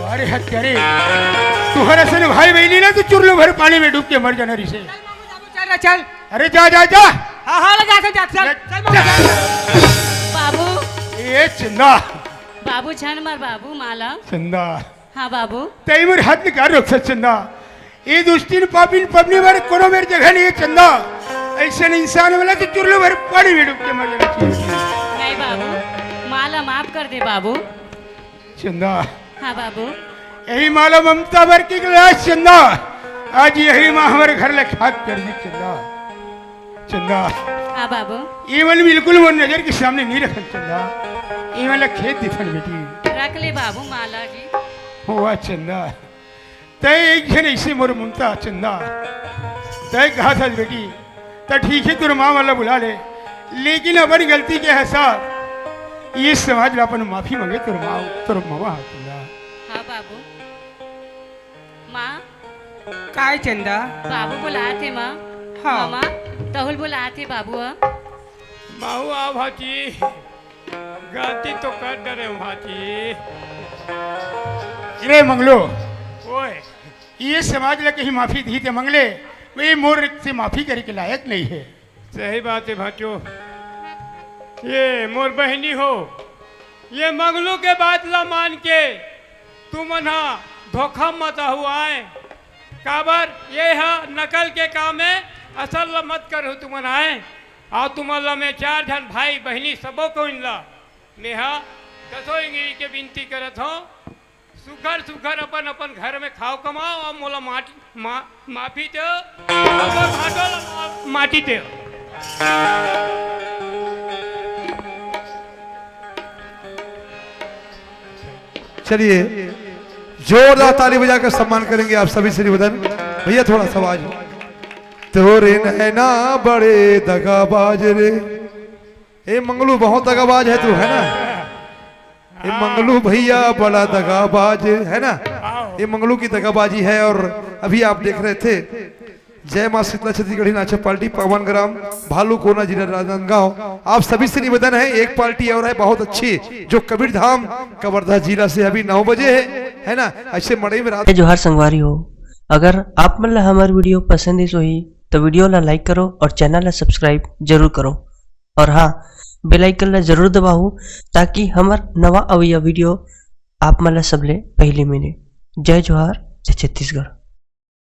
अरे हत्या रे, तुहर असन भाई बहिनी ना तो चुरलू भर पानी में डूब के मर जाना रिसे। चल मामू, चल रे, चल। अरे जा, जा, जा। हाँ, हाँ, ले जा, चल, जा, चल, ले चल मामू, जा। चल। बाबू। ए चंदा। बाबू झन मर बाबू, माला। चंदा। हाँ बाबू। तई मोर हाथ निकाल रख चंदा। ए दुष्टिन पापिन पबनी बार कोनो मेर जगह नहीं है चंदा। अइसन इंसान वाला तो चुरलू भर पानी में डूब के मर जाना चाहिए। नहीं बाबू, माला माफ कर दे बाबू। चंदा। हाँ बाबू। यही माला ममता भर के गिलास चंदा। आज यही माँ हमर घर ले खाक कर दी चंदा। चंदा। हाँ बाबू। ये मन बिल्कुल मोर नजर के सामने नहीं रखन चंदा। ये मन ला खेत दिखन बेटी। रख ले बाबू माला जी। हुआ चंदा। तय एक झन ऐसे मोर मुमता चंदा। तय कहा था बेटी, त ठीक है तोर माँ वाला बुला ले, लेकिन अपन गलती के एहसास ये समाज ला अपन माफी मांगे तोर माँ, तोर मामा हा चंदा। हाँ बाबू। माँ। काय चंदा? बाबू बुलात हे माँ। हाँ। मामा, तहुल बुलात हे बाबू ह। माऊ आ भाती, गलती तो कर डरे हूँ भाती। रे मंगलू, ओए। ये समाज ला कहीं माफी दी ते मंगले, वे मोर से माफी करे के लायक नहीं है। सही बात है भाचो, ये मोर बहिनी हो, ये मंगलू के बात ला मान के तुमन हा धोखा मत हुआ है। काबर ये हा नकल के काम है, असल ला मत करहु तुमन आए। अउ तुमन ला मैं चार झन भाई बहिनी सबो कोइन ला मेहा दसों इंगरी के विनती करत हौं, सुघर सुघर अपन अपन घर में खाओ कमाओ, अउ मोला माटी, मा-, माफी दो, अउ मोर भाटो ला मा-, माटी दो। चलिए, जोरदार ताली बजाकर सम्मान करेंगे आप सभी श्री वदन भैया, थोड़ा सा आवाज। तोरे नैना बड़े दगाबाज रे। ए मंगलू, बहुत दगाबाज है तू, है ना? ए मंगलू भैया बड़ा दगाबाज है ना? ये मंगलू की दगाबाजी है। और अभी आप देख रहे थे जय माँ शीतला छत्तीसगढ़ी नाचा पार्टी, पावन ग्राम भालू कोना, जिला राजनांदगांव। आप सभी से निवेदन है, एक पार्टी और है बहुत अच्छी, जो कबीर धाम कवर्धा जिला से अभी नौ बजे है, है ना? ऐसे मड़ई में रात जय जोहार संगवारी हो, अगर आप मन ला हमर वीडियो पसंद आइस होही तो वीडियो ला लाइक करो और चैनल ला सब्सक्राइब जरूर करो। और हाँ, बेल आइकन ला जरूर दबाहू, ताकि हमर नवा अवइया वीडियो आप मन ला सबले पहिली मिले। जय जोहार, जय छत्तीसगढ़।